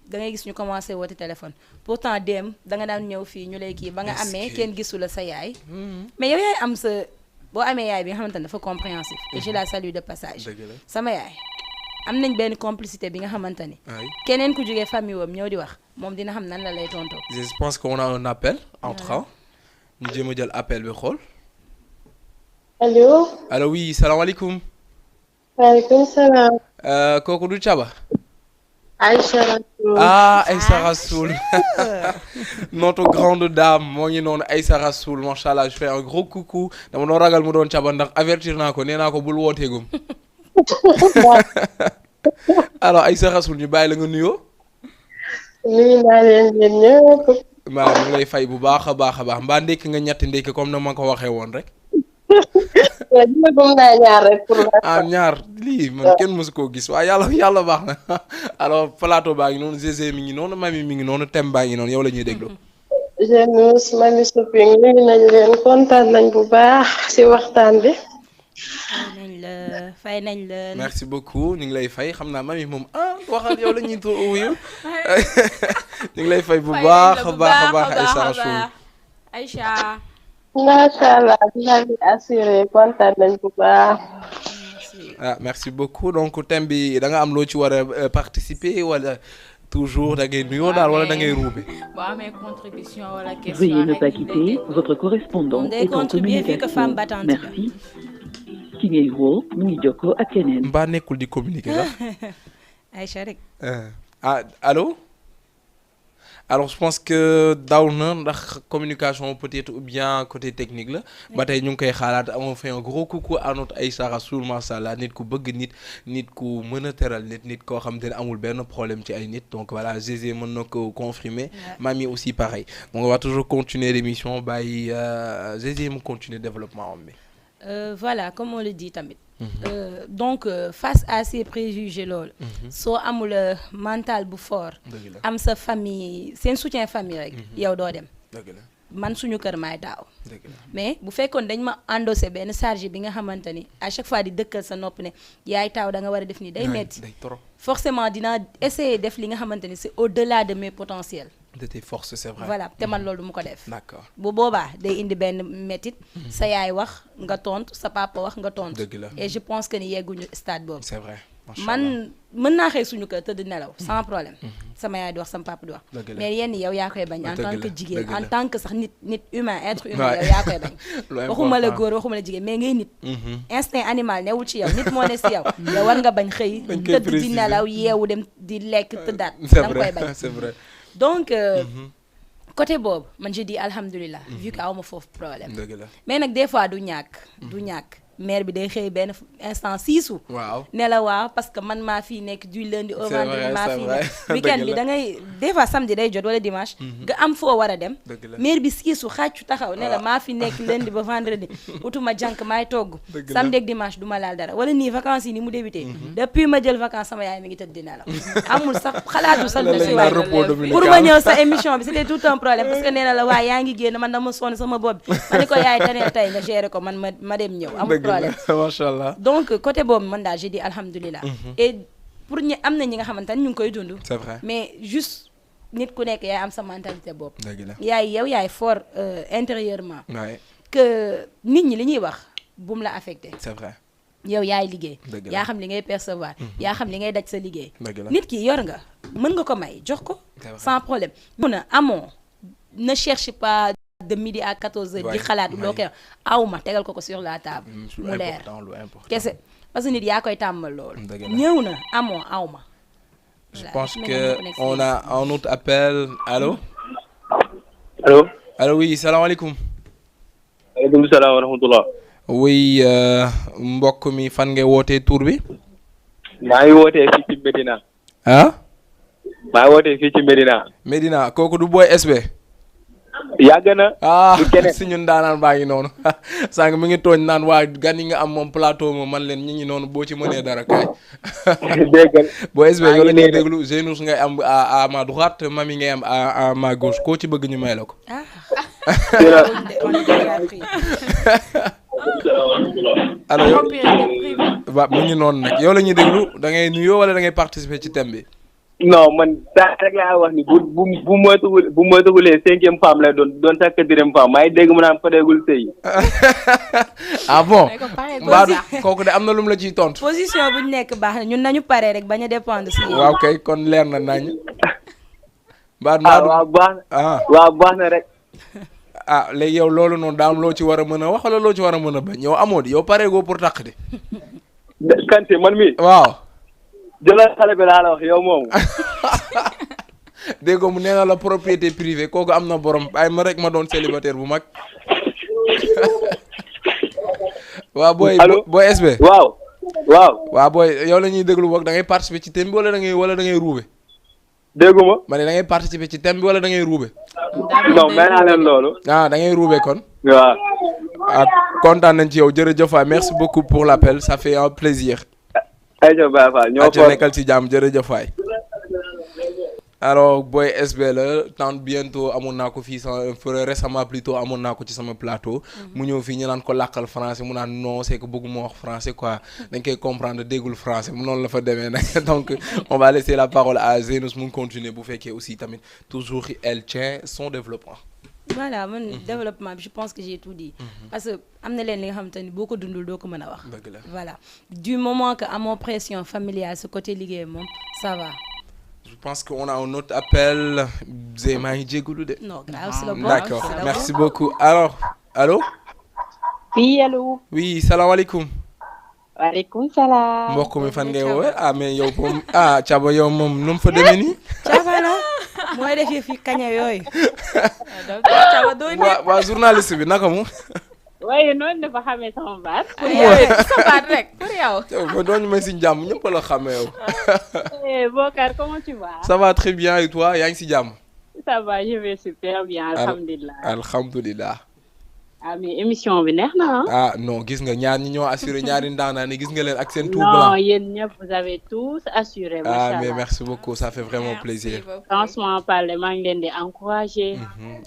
da ngay gis ñu commencé woote téléphone pourtant dem da nga daan ñëw fii ñu lay kii ba nga amee kenn gisu la sa yaay. Mais yow yaay am sa boo amee yaay bi nga xamante ne dafa compréhensif. Et je la salue de passage. sama yaay am nañ benn complicité bi nga xamante ni. keneen ku jógee famille wam ñëw di wax moom dina xam nan la lay tontoo. Je pense qu'on a un appel entrant. ñu jéem a jël appel bi xool. allo. allo oui salaamaaleykum. Waaleykum salaam. kooku du Caba. Aïcha Rassoul. Ah, Aïssa Rassoul. Notre grande dame moo ngi noonu Aïssa Rassoul macha allah je fais un gros coucou dama doon ragal mu doon Caba ndax avertir naa ko nee naa ko bul wooteegum. alors Aïssa Rassoul ñu bàyyi la nga nuyoo. nuyu naa leen yéen ñëpp. maa ngi lay fay bu baax a baax mbaa ndékki nga ñetti ndékki comme na ma ko waxee woon rek. jëlagum naa ñaar rek pour ah ñaar lii man kenn mësu koo gis waaye yàlla baax na alors plateau baa ngi noonu Zézé mi ngi noonu Mami mi ngi noonu thème baa ngi noonu yow la ñuy déglu. Jeunesse Mami Shopping nuyu nañ leen kontaan nañ bu baax ci waxtaan bi. fay nañ la. merci beaucoup ñu ngi lay fay xam naa Mami moom waxal yow la ñuy wuyu ñu ngi lay fay bu baax a baax Aïssa Rassoul. Aïcha. macha allah dina bi assuré kontaan nañ bu baax. merci beaucoup donc thème bi da nga am loo ci war a participer wala toujours da ngay nuyoo daal wala da ngay ruube. boo amee contribution wala question. Veuillez ne pas quitter votre correspondant est en communication. Merci. ki ngay woo mu ngi jokkoo ak keneen. mbaa nekkul di communiquer sax. Aïcha rek. allô. alors je pense que daw na ndax communication peut-être ou bien côté technique la ba tey ñu ngi koy xaalaat on fait un gros coucou à notre Aïssa Rassoul macha allah nit ku bëgg nit ku mën a teral nit koo xam te ne amul benn problème ci ay nit donc voilà Zézé mën na ko confirmer Mami aussi pareil donc on va toujours continuer l'émission bàyyi Zézé mu continuer développement am bi. Voilà comme on le dit tamit. Donc face à ces préjugés loolu. soo amul mental bu fort. am sa famille seen soutien famille rek. yow doo dem. man suñu kër maay daaw. mais bu fekkoon dañ ma endossé benn charge bi nga xamante ni à chaque fois di dëkkal sa nopp ne yaay taaw da nga war a def nii day metti forcément dinaa essayer def li nga xamante ni c'est au-delà de mes potentiels. de tes forces c'est vrai. voilà te man loolu du mu ko def. d'accord bu boobaa day indi benn métit sa yaay wax nga tontu sa papa wax nga tontu. dëgg la et je pense que ni yegguñu stade boobu. c'est vrai. man mën naa xëy suñu kër tëdd nelaw sans problème sama yaay di wax sama papa di wax mais yenn yow yaa koy bañ en tant que jigéen en tant que sax nit humain être humain yow yaa koy bañ waxuma la góor waxuma la jigéen mais ngay nit instinct animal newul ci yow nit moo ne si yow yow war nga bañ xëy tëdd di nelaw yeewu dem di lekk tëddaat da nga koy bañ c'est vrai donc côté boobu man je dis alhamdulilah vu que awma foofu problème mais nag des fois du ñàkk mère bi day xëy benn instant siisu. waaw ne la waaw parce que man maa fii nekk du lundi au vendredi maa fii nekk weekend bi da ngay des fois samedi day jot wala dimanche. nga am foo war a dem. mère bi siisu xàccu taxaw ne la maa fi nekk lundi ba vendredi utuma jànk maay togg. samedi ak dimanche du ma laal dara wala nii vacances yi ni mu débuté. depuis ma jël vacances sama yaay mi ngi tëdd di nelaw amul sax xalaatu sax si waay pour ma ñëw sa émission bi c'était tout un problème parce que nee na la waaye yaa ngi génn man dama sonn sama bopp bi ma ni ko yaay taneel tey nga gérer ko man ma dem ñëw amul machallah donc côté boobu man daal j'ai dit alhamdulilah et pour ñi am na ñi nga xamante ne ñu ngi koy dund c'est vrai mais juste nit ku nekk yaay am sa mentalité bopp yaay fort intérieurement que nit ñi li ñuy wax bu mu la affecté c'est vrai yow yaay liggéey yaa xam li ngay percevoir yaa xam li ngay daj sa liggéey nit ki yor nga mën nga ko may jox ko sans problème mun a amoo ne cherche pas de midi à 14h di xalaat loo koy awma tegal ko sur la table mu leer kese parce que nit yaa koy tàmmal loolu ñëw na amoo awma je pense que on a un autre appel allô oui salaamaaleykum waaleykum salaam wa rahmatullah oui mbokk mi fan ngay wootee tur bi maa ngi wootee fii ci Medina maa ngi wootee fii ci Medina kooku du Boy SB yàgg na si ñun daanaan baa ngi noonu sànq mi ngi tooñ naan waa gan yi nga am moom plateau moom man leen ñi ngi noonu boo ci mënee dara kaay déggal boo SB yow la ñuy déglu Zeynous ngay am à ma droite Mami ngay am à ma gauche koo ci bëgg ñu may la ko alors waaw mi ngi noonu nag yow la ñuy déglu da ngay nuyoo wala da ngay participer ci thème bi non man daa rek laa wax ni bu moytuwulee 5e femme lay doon sa 4e femme maa ngi dégg mu naan pareegul sëy ah bon Mbadou kooku de am na lu mu la ciy tontu. position bu ñu nekk baax na ñun nañu pare rek bañ a dépendre si yéen. waaw kay kon leer na nañ. waaw baax na rek. léegi yow loolu noonu daam loo ci war a mën a wax wala loo ci war a mën a bañ yow amoo di yow pareegoo pour takk de. Kanté man mi waaw. jëlal xale bi laa la wax yow moomu. dégg nga mu nee na la propriété privée kooku am na borom ay ma rek ma doon célibataire bu mag. waaw booy booy SB. waaw booy yow la ñuy déglu boog da ngay participer ci thème bi wala da ngay ruube. dégguma. ma ne da ngay participer ci thème bi wala da ngay ruube. non may naa leen loolu. da ngay ruube kon. waaw. kontaan nañ ci yow jërëjëf waay merci beaucoup pour l'appel ça fait un plaisir. ayca Baye Fall ñoo ko nekkal ci jàmm jërëjëf waay. alors booy SB la tant bientôt amoon naa ko fii récemment plutôt amoon naa ko ci sama plateau. mu ñëw fii ñu naan ko làkkal français mu naan non c'est que bëgguma wax français quoi dañ koy comprendre déggul français mu noonu la fa demee nag donc on va laisser la parole à Zeynous mu continuer bu fekkee aussi tamit toujours elle tient son développement. voilà man développement bi je pense que j'ai tout dit. parce que am na leen li nga xamante ni boo ko dundul doo ko mën a wax. dëgg la voilà du moment que amoo pression familiale ce côté liggéey moom ça va. je pense qu'on a un autre appel. Zé maa ngi jégalu de. non grave c'est le bon. d'accord merci beaucoup alors allô. oui allo. oui salaamaaleykum. waaleykum salaam. mbokk mi fan ngay woowee mais yow moom Thiaba yow moom nu mu fa demee nii. Thiaba la mooy def fi kaña yooyu. waa journaliste bi naka mu. waaye noonu dafa xamee sama baat. pour yow sa baat rek pour yow. yow doo ñu may si jàmm ñëpp la xamee yow. Bokar comment tu vas. ça va très bien et toi yaa ngi si jàmm. ça va je vais super bien alhamdulilah. alhamdulilah. mais émission bi neex na non gis nga ñaar ñi ñoo assuré ñaari ndaanaan ni gis nga leen ak seen tout blanc. non yéen ñëpp vous avez tous assuré. macha allah mais merci beaucoup ça fait vraiment plaisir. franchement parler maa ngi leen di encourager.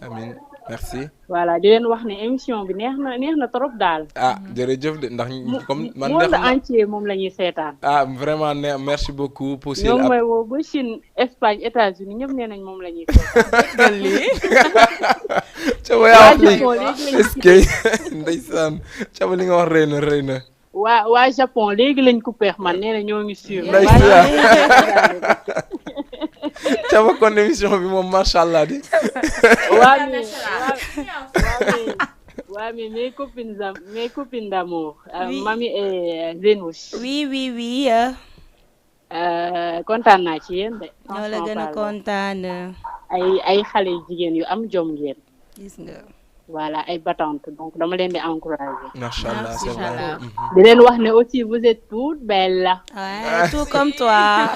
amiin merci. voilà di leen wax ne émission bi neex na trop daal. jërëjëf de ndax comme man. monde entier moom la ñuy seetaan. vraiment merci beaucoup. pour ñoom mooy woo ba Chine Espagne États-Unis ñëpp nee nañ moom la ñuy seetaan. ndeysaan Thiaba li nga wax rëy na. waa Japon léegi lañ ko peex man nee na ñoo ngi suivre. Thiaba kon émission bi moom macha allah di. waaw mais mes copines d'amour. Mami et Zeynous. oui. kontaan naa ci yéen de. ñoo la gën a kontaan. ay xale jigéen yu am jom ngeen. gis nga. voilà ay battantes donc dama leen di encourager. macha allah c'est vrai. di leen wax ne aussi vous êtes toutes belles. ouais tout comme toi.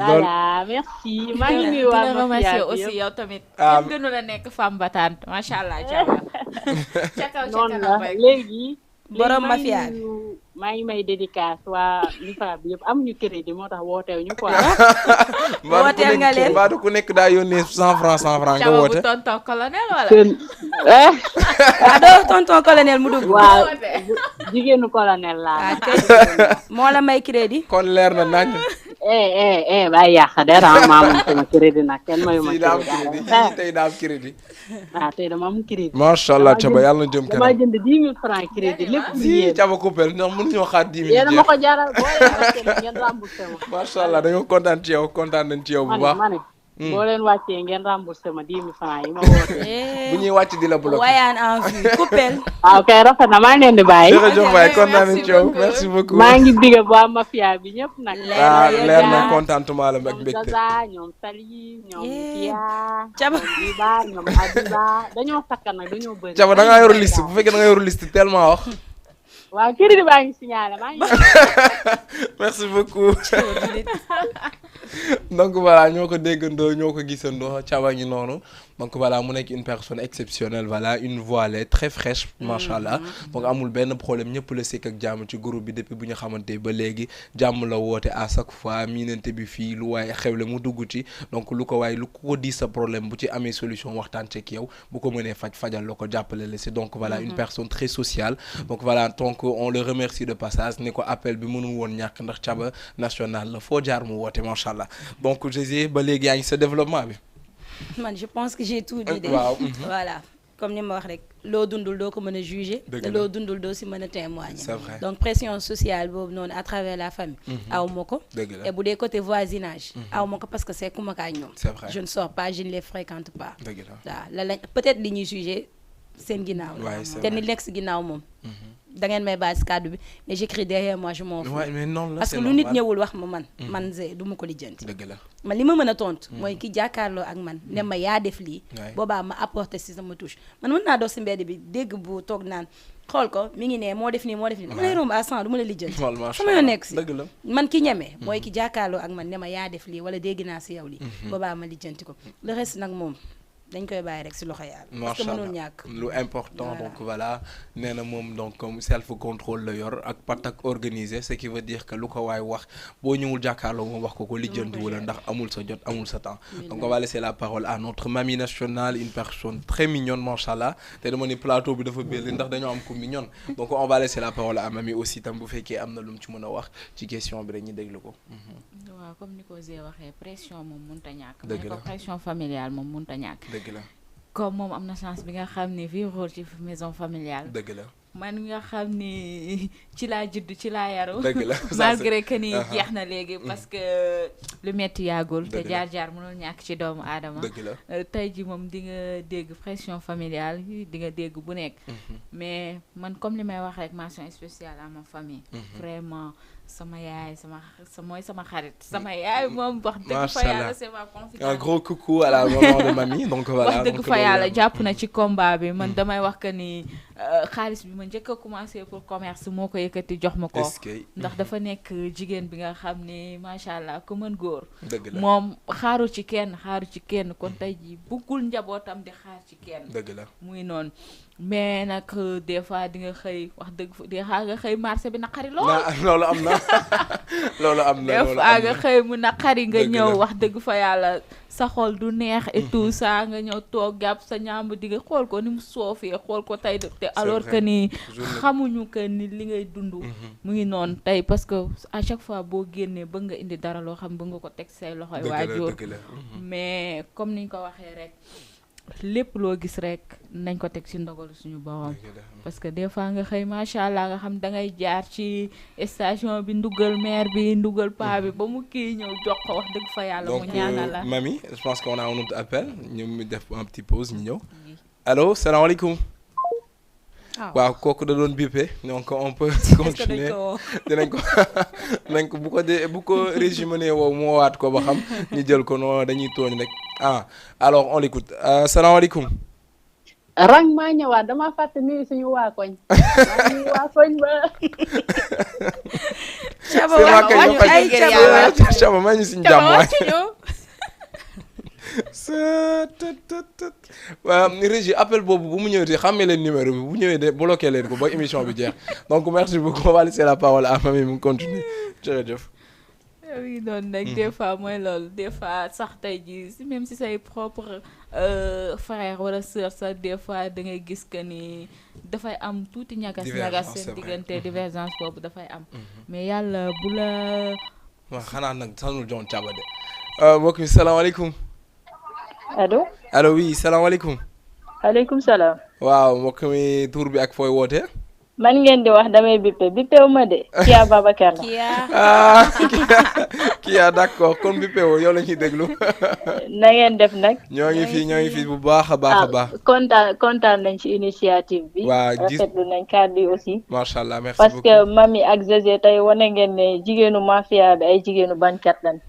voilà merci. maa ngi nuyu waa remercier aussi yow tamit. kenn gënu la nekk femme battante macha allah Thiaba. ca kaw noonu la léegi. borom mafia bi maa ngi may dédicace waa Lifa bi yëpp amuñu crédit moo tax wooteew ñu quoi. wooteel nga leen mbaa ku nekk daa yónnee 100 francs nga woote. Thiaba bu tonton colonel wala. doo tonton colonel mu dugg. waaw jigéenu colonel laa. moo la may crédit. kon leer na nañ. bàyyi yàq dara maa moom sama crédit nag kenn mayu ma crédit. tey daa am crédit. tey dama am crédit. macha allah Thiaba yàlla na jëm kanam. dama jënd 10 000 francs crédit lépp lu yéen. Thiaba coupé ndax mënuñoo xaar 10 000. yéen a ma ko jaral boo leen ngeen remboursé ma. macha allah dañoo kontaan ci yow kontaan nañ ci yow bu baax. boo leen wàccee ngeen remboursé ma 10 000 francs yi ma woote. bu ñuy wàcc di la bloqué. wayaan en vue coupé. ok rafet na maa ngi leen di bàyyi. jërëjëf waay kontaan nañ ci yow merci beaucoup. maa ngi digg waa mafia bi ñëpp nag. leer na contentement la ak mbégte. ñoom Sali ñoom Kia. Thiaba ñoom Biba ñoom Adiba dañoo takk nag dañoo bëri. Thiaba da ngaa yor liste bu fekkee da nga yor liste tellement wax. waaw crédit baa ngi signalé maa ngi. merci beaucoup. donc voilà ñoo ko déggandoo ñoo ko gisandoo Thiaba ngi noonu donc voilà mu nekk une personne exceptionnelle voilà une voix elle est très fraîche macha allah donc amul benn problème ñëpp la sekk ak jàmm ci groupe bi depuis bu ñu xamante ba léegi jàmm la woote à chaque fois miinante bi fii lu waaye xewle mu dugg ci donc lu ko waaye lu ko di sa problème bu ci amee solution waxtaan ci ak yow bu ko mënee fajal la ko jàppale la c'est donc voilà une personne très sociale donc voilà donc on le remercie de passage ne ko appel bi mënul woon ñàkk ndax Thiaba national la foo jaar mu woote macha allah donc je ba léegi yaa ngi sa développement bi. man je pense que j'ai tout dit de. waaw voilà comme ni ma wax rek loo dundul doo ko mën a juger. te loo dundul doo si mën a témoigner. c'est vrai donc pression sociale boobu noonu à travers la famille. aw ma ko. et bu dee côté voisinage. aw ma ko parce que c'est ku ma kaa ñoom. c'est vrai je ne sors pas je ne les fréquente pas. dëgg la waaw la lañ peut-être li ñuy juger seen ginnaaw la. te ni nekk si ginnaaw moom. da ngeen may base cadre bi mais j'écris derrière moi je m'en fous. Ouais, mais non, là, parce que lu nit ñëwul wax ma man du ma ko lijjanti. dëgg la man li ma mën a tontu. mooy ki jàkkaarloo ak man ne ma yaa def lii. boobaa ma apporter si sama touche man mën naa dox si mbedd bi dégg bu toog naan xool ko mi ngi ne moo def nii dama lay romb à 100 du ma la lijjanti. sama yoon nekk si man ki ñeme. mooy ki jàkkaarloo ak man ne ma yaa def lii wala dégg naa si yow lii. boobaa ma lijjanti ko le reste nag moom. dañ koy bàyyi rek si loxo yàlla. parce que mënul ñàkk lu important donc voilà nee na moom donc comme self contrôle la yor ak patak organisé ce qui veut dire que lu ko waay wax boo ñëwul jàkkaarloo moom wax ko lijjanti wala ndax amul sa jot amul sa temps. donc on va laisser la parole à notre mamie nationale une personne très mignonne machallah te dama ni plateau bi dafa bëri ndax dañoo am ko mignonne donc on va laisser la parole à mamie aussi tam bu fekkee am na lu mu ci mën a wax ci question bi rek ñu déglu ko. waaw comme ni ko Zé waxee pression moom mënut a ñàkk. dëgg la pression familiale moom mënut a ñàkk. dëgg la comme moom am na chance bi nga xam ne vivre ci maison familiale. dëgg la man nga xam ni ci laa judd ci laa yaru. dëgg la malgré que ni jeex na léegi parce que lu metti yàggul. te jaar mënul ñàkk ci doomu aadama. dëgg la tey ji moom di nga dégg pression familiale di nga dégg bu nekk. mais man comme li may wax rek mention spéciale à ma famille. vraiment. sama yaay mooy sama xarit sama yaay moom wax dëgg fa yàlla c'est ma confidente. un gros coucou à la maman de mamie donc voilà. wax dëgg fa yàlla jàpp na ci combat bi man damay wax que ni xaalis bi ma njëkk a commencé pour commerce moo ko yëkkati jox ma ko. ndax dafa nekk jigéen bi nga xam ne macha allah ku mën góor. dëgg la moom xaaru ci kenn kon tey jii bëggul njabootam di xaar ci kenn. dëgg la muy noonu. mais nag des fois di nga xëy wax dëgg des fois nga xëy marché bi naqari lool. loolu am na loolu am na des fois nga xëy mu naqari nga ñëw wax dëgg fa yàlla sa xol du neex et tout ça nga ñëw toog jàpp sa ñaam di nga xool ko ni mu soofee xool ko tey te alors que ni xamuñu que ni li ngay dund. mu ngi noonu tey parce que à chaque fois boo génnee bëgg nga indi dara loo xam bëgg nga ko teg say loxoy waajur mais comme niñ ko waxee rek. lépp loo gis rek nañ ko teg ci ndogalu suñu borom parce que des fois nga xëy macha allah nga xam da ngay jaar ci station bi ndugal maire bi ndugal paa bi ba mu kii ñëw jox ko wax dëgg fa yàlla mu ñaanal la. Mamie je pense qu'on a un autre appel ñu def un petit pause ñu ñëw allo salaamaaleykum. waaw kooku da doon bippe donc on peut continuer dinañ ko bu ko régime ne woo moo waat ko ba xam ñu jël ko noonu dañuy tooñ rek alors on l'écoute salaamaaleykum. rang maa ñëwaat dama fàtte nuyu suñu waa koñ. suñu waa koñ ba. Caba maa ñu suñu jàmm waay. waaw Régie appel boobu bu mu ñëwee xàmmee leen numéro bi bu ñëwee de bloqué leen ko ba émission bi jeex donc merci beaucoup on va laisser la parole à Mamie mu continue jërëjëf. oui noonu nag des fois mooy loolu des fois sax tey jii même si say propre frère wala sœur sax des fois da ngay gis que ni dafay am tuuti ñagas seen diggante divergence boobu dafay am mais yàlla bu la. waaw xanaa nag sanul John Caba de mbokk mi salaamaaleykum. allo oui salaamaaleykum. aleykum salaam. waaw mbokk mi tur bi ak fooy woote. man ngeen di wax damay bippe wu ma de. Kia Babacar la. Kia d'accord kon bippe woo yow la ñuy déglu. na ngeen def nag. ñoo ngi fi bu baax a baax. kontaan nañ ci initiative bi. waaw rafetlu nañ kàddu yi aussi. macha allah merci parce beaucoup que Mami ak Zézé tey wane ngeen ne jigéenu mafia bi ay jigéenu bañkat lañ.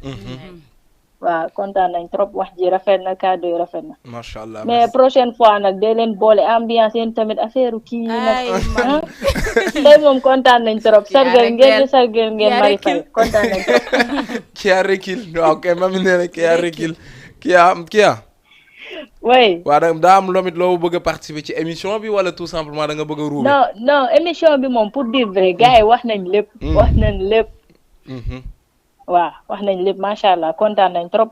waaw kontaan nañ trop wax ji rafet na kàddu yi rafet na. macha allah mais prochaine fois nag dee leen boole ambiance yéen tamit affaire kii yi nag. tey moom kontaan nañ trop. sargal ngeen Marie Faye kontaan nañ trop. Kia rekil waaw kay Mami nee na Kia rekil Kia. oui. waaw daa am lomit loo bëgg a participer ci émission bi wala tout simplement da nga bëgg a ruube. non émission bi moom pour dire vrai gars yi wax nañ lépp. wax nañ lépp. waaw wax nañ lépp macha allah kontaan nañ trop.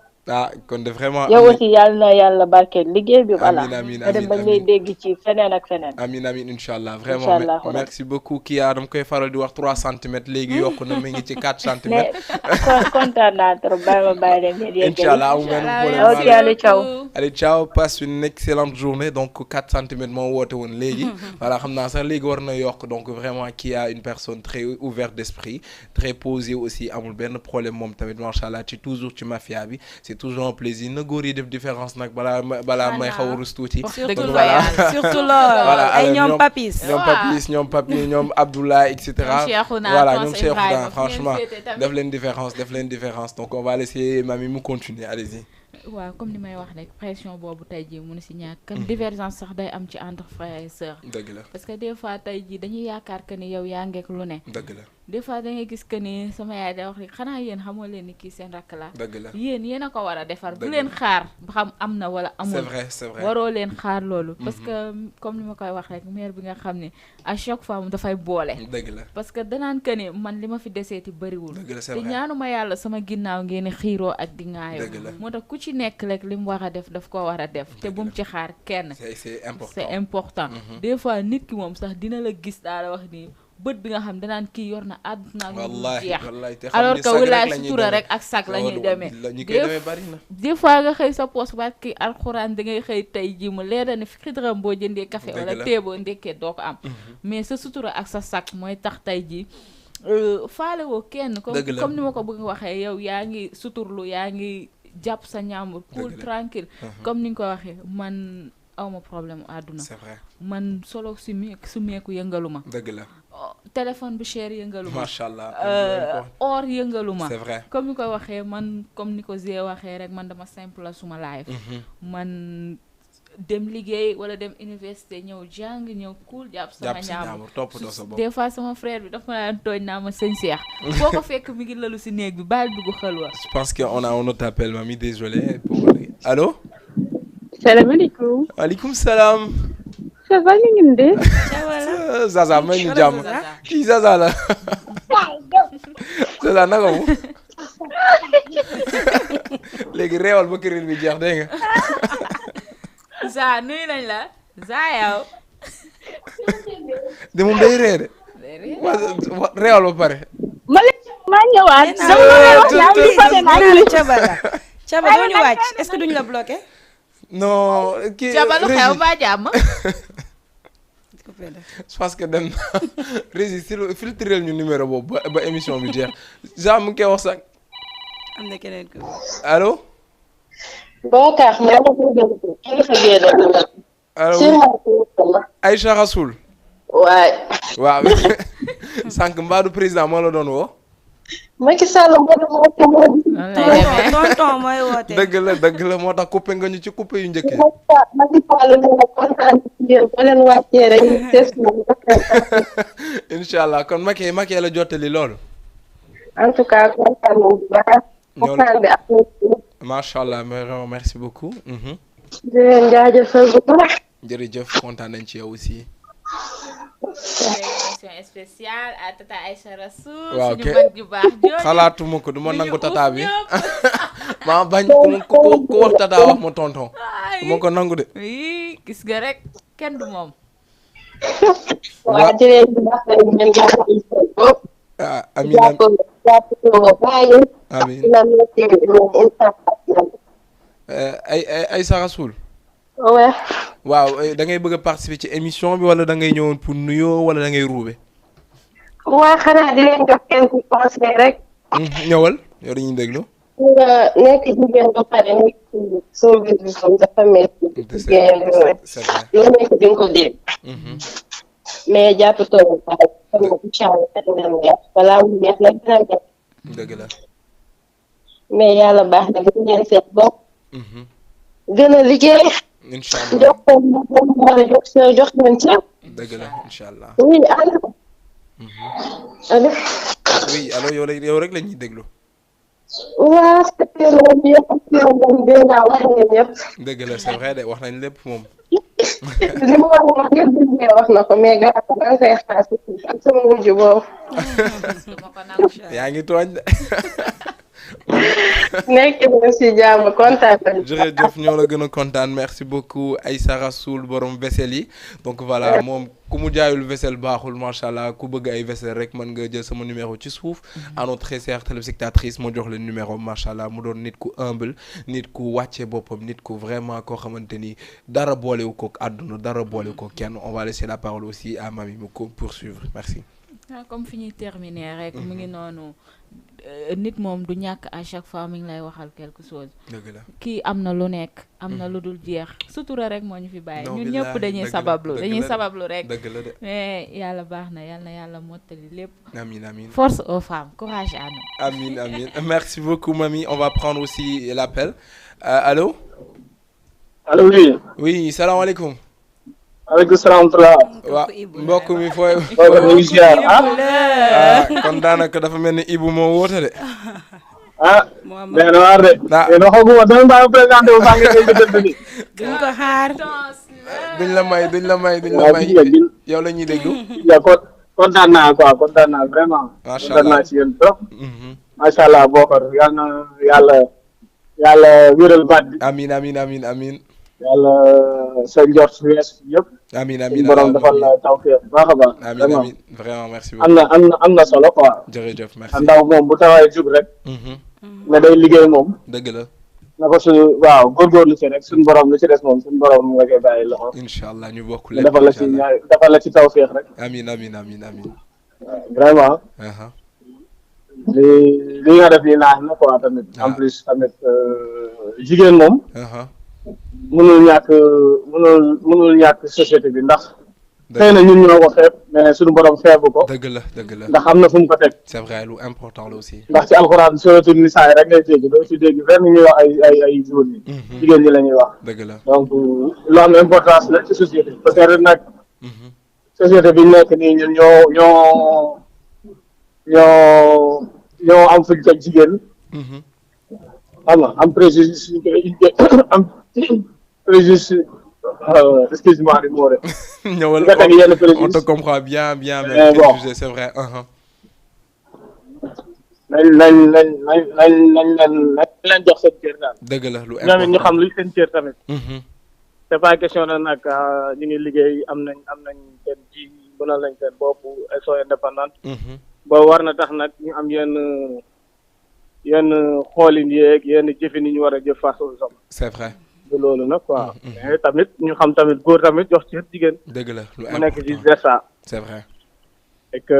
kon de vraiment. yow aussi yàlla na yàlla barkeel liggéey bi. voilà amiin dem ba ngay dégg ci feneen ak feneen. amiin incha allah vraiment merci beaucoup Kia dama koy faral di wax 3 centimètres léegi yokku na mi ngi ci 4 centimètres. mais kontaan naa trop bàyyi leen ngeen yeggali. incha allah amul benn problème. ok allez ciao. allez ciao passe une excellente journée donc 4 centimètres moo woote woon léegi. voilà xam naa sax léegi war na yokk donc vraiment Kia une personne très ouverte d'esprit très posée aussi amul benn problème moom tamit macha allah ci toujours ci mafia bi. c'est toujours un plaisir na góor yi def différence nag balaa may xaw a rus tuuti. surtout loolu ay ñoom Papis. ñoom Papi ñoom Abdoulaye et cetera. voilà ñoom Cheikhouna franchement def leen différence donc on va laisser Mamy mu continuer allez-y. waaw comme ni may wax rek pression boobu tey jii mënu si ñàkk divergence sax day am ci entre frères et sœurs. dëgg la parce que des fois tey jii dañuy yaakaar que ni yow yaa ngeek lu ne. dëgg la des fois da ngay gis que ni sama yaay day wax rek xanaa yéen xamoo leen ni kii seen rakk la. dëgg la yéen a ko war a defar bu leen xaar ba xam am na wala amul. c'est vrai waroo leen xaar loolu. parce que comme ni ma koy wax rek mère bi nga xam ne à chaque fois mu dafay boole. dëgg la parce que danaan que ni man li ma fi deseeti bëriwul. dëgg la c'est te vrai ñaanuma yàlla sama ginnaaw ngeen xiiroo ak di ŋaayoo. dëgg la moo tax ku ci nekk rek li mu war a def daf ko war a def te bu mu ci xaar kenn. c'est important des fois nit ki moom sax dina la gis daa la wax nii bët bi nga xam danaan kii yor na àdduna lu jeex alors que wulaay sutura rek ak sag la ñuy demee des fois nga xëy sa poos ba kii alxuraan da ngay xëy tey ji mu leera ne fi dërëm boo jëndee café wala tee boo ndekkee doo ko am mais sa sutura ak sa sag mooy tax tey ji faale woo kenn comme ni ma ko bëgg waxee yow yaa ngi suturlu yaa ngi jàpp sa ñaambur cool tranquille comme ni nga ko waxee man awma problème àdduna c'est vrai man solo su meeku yëngaluma dëgg la téléphone bu cher yëngaluma macha allah or yëngaluma c'est vrai comme ni ko waxee man comme ni ko Zé waxee rek man dama simple la suma life man dem liggéey wala dem université ñëw jàng ñëw cool jàpp sama ñaambur toppatoo sa bopp des fois sama frère bi dafa ma daan tooñ naa ma sëñ Cheikh boo ko fekk mi ngi lalu si néeg bi baal dugg xelwa. je pense que on a un autre appel Mamy désolé pour allô. salaamaaleykum. waaleykum salaam. ça va ñu ngi de. Zaza may ñu jàmm kii Zaza la. Zaza naka mu. léegi réewal ba kërin bi jeex dégg nga. Za nuyu nañ la Za yow. de moom day ree de. réewal ba pare. ma ñëwaat. Caba doo ñu wàcc est-ce que duñu la bloqué. non kii Caba lu xew ba jàmm. je pense que dem na Régis filtrel ñu numéro boobu ba émission bi jeex Jean mu ngi koy wax sax. am na keneen ko. allo. Bokar ma allo Aïcha Rasoul. waaw. sànq mbaadu président moo la doon woo. Macky Sall tonton mooy woote. dëgg la moo tax coupé nga ñu ci coupé yu njëkk yi. Macky Sall dina kontaan ci yéen ba leen wàccee rek incha allah kon Macky la jottali loolu. en tout cas kontaan nañu bu baax. kontaan bi ak macha allah merci beaucoup. di leen jaajëfal bu baax. jërëjëf kontaan nañ ci yow aussi. émission spéciale à Tata Aïcha Rasoul. waaw suñu mag ju baax jooju xalaatuma ko du ma nangu tata bi maa bañ ku wax tata wax ma tonton du ma ko nangu de. oui gis nga rek kenn du moom. waaw jërëjëf bu baax la ñu leen Aïcha Rasoul. waaw da ngay bëgg a participer ci émission bi wala da ngay ñëwoon pour nuyoo wala da ngay ruube. waaw xanaa di leen jox quelques conseils rek. ñëwal yow dañuy déglu. nga nekk jigéen ba pare nekk soo gis comme dafa métti. jigéen loo nekk di nga ko dégg. mais jàppatoo ba pare xam nga incha allah balaa mu neex nag dina neex. dëgg la. mais yàlla baax na bu ngeen seet bopp. gën a liggéey. incha allah jox leen ci. dëgg la incha allah. oui allo. allo. oui allo yow rek la ñuy déglu. waaw c'est moom dëgg la c'est vrai de wax nañ lépp moom. li ma wax yëpp wax na ko mais gars yi da nga koy xaar ak sama wujj boobu. yaa ngi tooñ de. nekk na si jàmm kontaan nañu. jërëjëf ñoo la gën a kontaan merci beaucoup Aïcha Rasoul borom vaisselle yi donc voilà moom ku mu jaayul vaisselle baaxul macha allah ku bëgg ay vaisselle rek mën nga jël sama numéro ci suuf à notre très chère téléspectatrice moo jox leen numéro macha allah mu doon nit ku humble nit ku wàcce boppam nit ku vraiment koo xamante ni dara boolewu ko àdduna dara boolewu ko kenn on va laisser la parole aussi à Mamy mu ko poursuivre merci. comme fi ñuy terminer rek mu ngi noonu nit moom du ñàkk à chaque fois mi ngi lay waxal quelque chose. dëgg la kii am na lu nekk am na lu dul jeex sutura rek moo ñu fi bàyyi ñun ñëpp dañuy sabablu rek dëgg la de mais yàlla baax na yàlla mottali lépp. Amin amin. Force aux femmes, courage à nous. Amin amin. Merci beaucoup Mamy, on va prendre aussi l'appel. Allô? Allô oui. Oui, salam alaikum. Aleykum salaam wa waaw mbokk mi fooy. ñu ngi ziar kon daanaka dafa mel ni Ibou moo woote de. mais na waar de. mais waxaguma dama bàyyi présenté wu maa ngi leen di dënd ni. duñ ko xaar. duñ la may yow la ñuy déglu. kontaan naa quoi kontaan naa vraiment. macha allah kontaan naa ci yéen trop. macha allah Bokar yal na yàlla wéral baat bi. amiin amiin amiin amiin. yàlla sa njort wees yëpp. amiin amiin borom defal la tawfeex baax a baax. amiin amiin vraiment merci beaucoup. am na solo quoi. jërëjëf merci. ndaw moom bu tawaay jug rek. nga day liggéey moom. dëgg la. na ko waaw góorgóorlu ci rek suñu borom lu ci des moom suñu borom nga koy bàyyi loxo. incha allah ñu bokk lépp defal la ci tawfeex rek. amiin amiin amiin amiin. vraiment. li nga def nii naax na quoi tamit. en plus tamit jigéen moom. mënul ñàkk société bi ndax. xëy na ñun ñoo ko xeeb mais suñu borom xeebu ko. dëgg la ndax am na fu mu ko teg. c'est vrai lu important la aussi. ndax ci alxuraan suratul nisaa rek ngay dégg doo ci dégg fenn ñuy wax ay góor ñi. jigéen ñi la ñuy wax. dëgg la donc lu am importance la ci société bi parce que nag. société bi nekk nii ñun ñoo am fuñ teg jigéen. xam nga am préjudice am préjudice. Excuse-moi du mot. On te comprend bien, mais bon. C'est vrai. nañ jox seen cër daal. dëgg la lu important ñu xam luy seen cër tamit. c'est pas question na nag ñu ngi liggéey am nañ seen ji mënal nañ seen bopp elles sont indépendantes. ba war na tax nag ñu am yenn xoolin yeeg yenn jëfin yi ñu war a jëf face aux hommes. c'est vrai. loolu nag quoi. mais tamit ñu xam tamit góor tamit jox ci jigéen. dëgg la lu mu nekk vice versa. c'est vrai. et que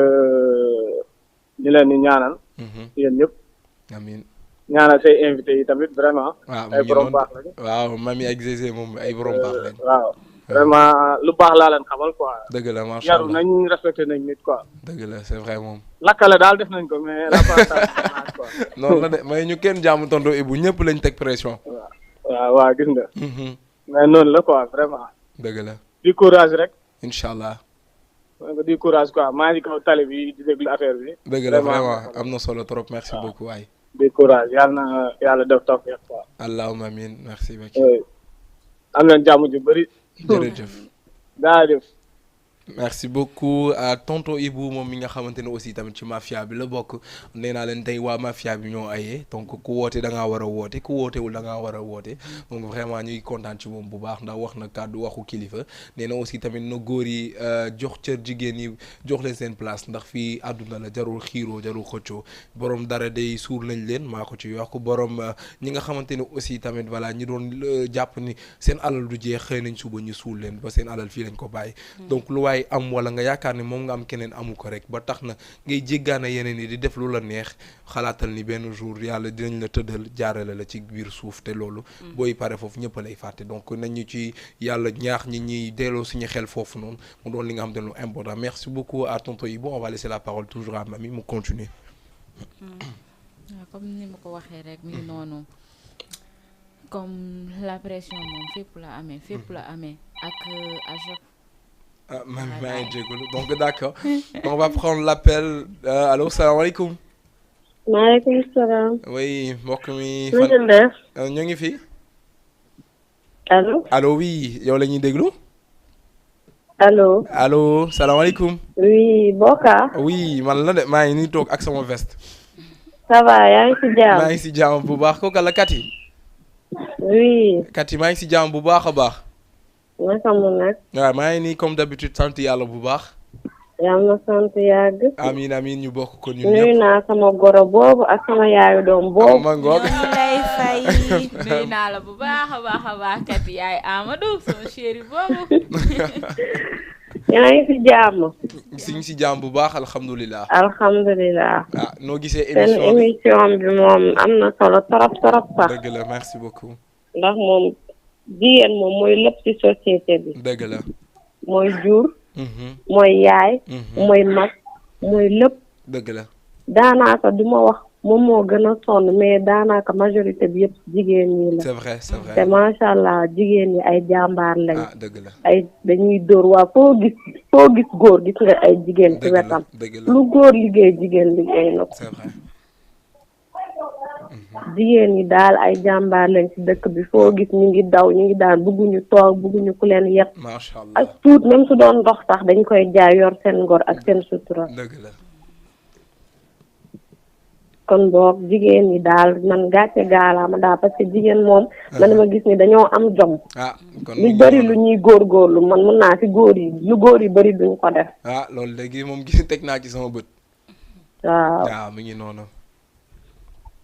ñu leen di ñaanal. yéen ñëpp. amiin. ñaanal say invités yi tamit vraiment. ay borom baax lañu. waaw Mamy ak Zézé moom ay borom baax lañu. waaw vraiment lu baax laa leen xamal quoi. dëgg la macha allah yaru nañ respecté nañ nit quoi. dëgg la c'est vrai moom. lakkale daal def nañ ko mais la quoi. noonu la de may ñu kenn jaamu tonton Ibou ñëpp lañ teg pression. waaw gis nga. mais noonu la quoi vraiment. dëgg la. di courage rek. incha allah. di courage quoi maa ngi kaw tali bi di déglu affaire bi. dëgg la vraiment am na solo trop merci beaucoup waay. di courage yàlla def tawfeex quoi. allahumma amiin merci beaucoup. am nañ jàmm ju bëri. jërëjëf. jaajëf. merci beaucoup à tonton Ibou moom mi nga xamante ne aussi tamit ci mafia bi la bokk nee naa leen tey waa mafia bi ñoo ayee donc ku woote da ngaa war a woote ku wootewul da ngaa war a woote donc vraiment ñuy kontaan ci moom bu baax ndax wax na kàddu waxu kilifa nee na aussi tamit na góor yi jox cër jigéen yi jox leen seen place ndax fii àdduna la jarul xiiroo jarul xëccoo borom dara day suur lañ leen maa ko ci yokk borom ñi nga xamante ne aussi tamit voilà ñi doon jàpp ni seen alal du jeex xëy nañ suba ñu suul leen ba seen alal fii lañ ko bàyyi donc lu waay am wala nga yaakaar ni moom nga am keneen amu ko rek ba tax na ngay jéggaana yeneen yi di def lu la neex xalaatal ni benn jour yàlla dinañ la tëddal jaarale la ci biir suuf te loolu booy pare foofu ñëpp lay fàtte donc nañu ci yàlla ñaax ñi ñuy delloo suñu xel foofu noonu mu doon li nga xam te lu important merci beaucoup à tonton Ibou on va laisser la parole toujours à Mamy mu continuer. comme ni ma ko waxee rek mi ngi noonu comme la pression moom fépp la amee ak à chaque donc d'accord on va prendre l'appel allô salaamaaleykum. maaleykum salaam. oui mbokk mi. ñu ngi fi. allo oui yow la ñuy déglu. allo salaamaaleykum. oui Bokar. oui man la de maa ngi nii toog ak sama veste. ça va yaa ngi si jàmm. maa ngi si jàmm bu baax kooku la Kati. oui. Kati maa ngi si jàmm bu baax a baax. naka mu nag. waaw maa ngi nii comme d'habitude sant yàlla bu baax. yàlla na sant yàgg. amiin ñu bokk ko ñun ñëpp. nuyu naa sama goro boobu ak sama yaayu doom boobu. ma ngoog. ñoo lay fay. nuyu naa la bu baax a baax Kati yaay Amadou sama chéri boobu. yaa ngi si jàmm. si ñu si jàmm bu baax alhamdulilah. alhamdulilah. ah noo gisee seen émission bi moom am na solo trop sax. dëgg la merci beaucoup. ndax moom jigéen moom mooy lépp ci société bi. dëgg la. mooy jur. mooy yaay. mooy mag mooy lépp. dëgg la. daanaka du ma wax moom moo gën a sonn mais daanaka majorité bi yëpp jigéen ñi la. c'est vrai c'est vrai. te macha allah jigéen ñi ay jàmbaar lañ. ah dëgg la. ay dañuy dóor waa foo gis góor gis nga ay jigéen ci wetam. dëgg la lu góor liggéey jigéen liggéey na ko. c'est vrai. jigéen ñi daal ay jàmbaar lañ ci dëkk bi foo gis ñu ngi daw ñu ngi daan bëgguñu toog bëgguñu ku leen yet. macha allah ak tuut même su doon ndox sax dañ koy jaay yor seen ngor ak seen sutura. dëgg la. kon boog jigéen ñi daal man gàcce gaalaama daal parce que jigéen moom. man dama gis ni dañoo am jom. ah kon lu bëri lu ñuy góorgóorlu man mun naa ci góor yi lu góor yi bëri duñ ko def. ah loolu léegi moom gis teg naa ci sama bët. waaw waaw mi ngi noonu.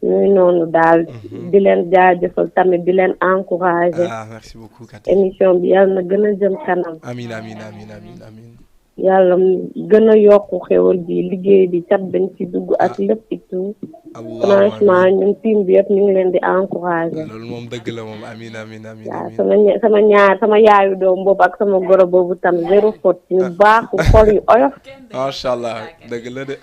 ñuy noonu daal di leen jaajëfal tamit di leen encourager. ah merci beaucoup Kati. émission bi yàlla na gën a jëm kanam. amiin amiin amiin amiin amiin. yàlla gën a yokku xewal bi liggéey bi cat dañ ci dugg ak lépp et tout. franchement ñun team bi yëpp ñu ngi leen di encourager. loolu moom dëgg la moom amiin amiin amiin. waaw sama yaayu doom boobu ak sama goro boobu tam zéro faute ñu baax xol yu oyof. macha allah dëgg la de.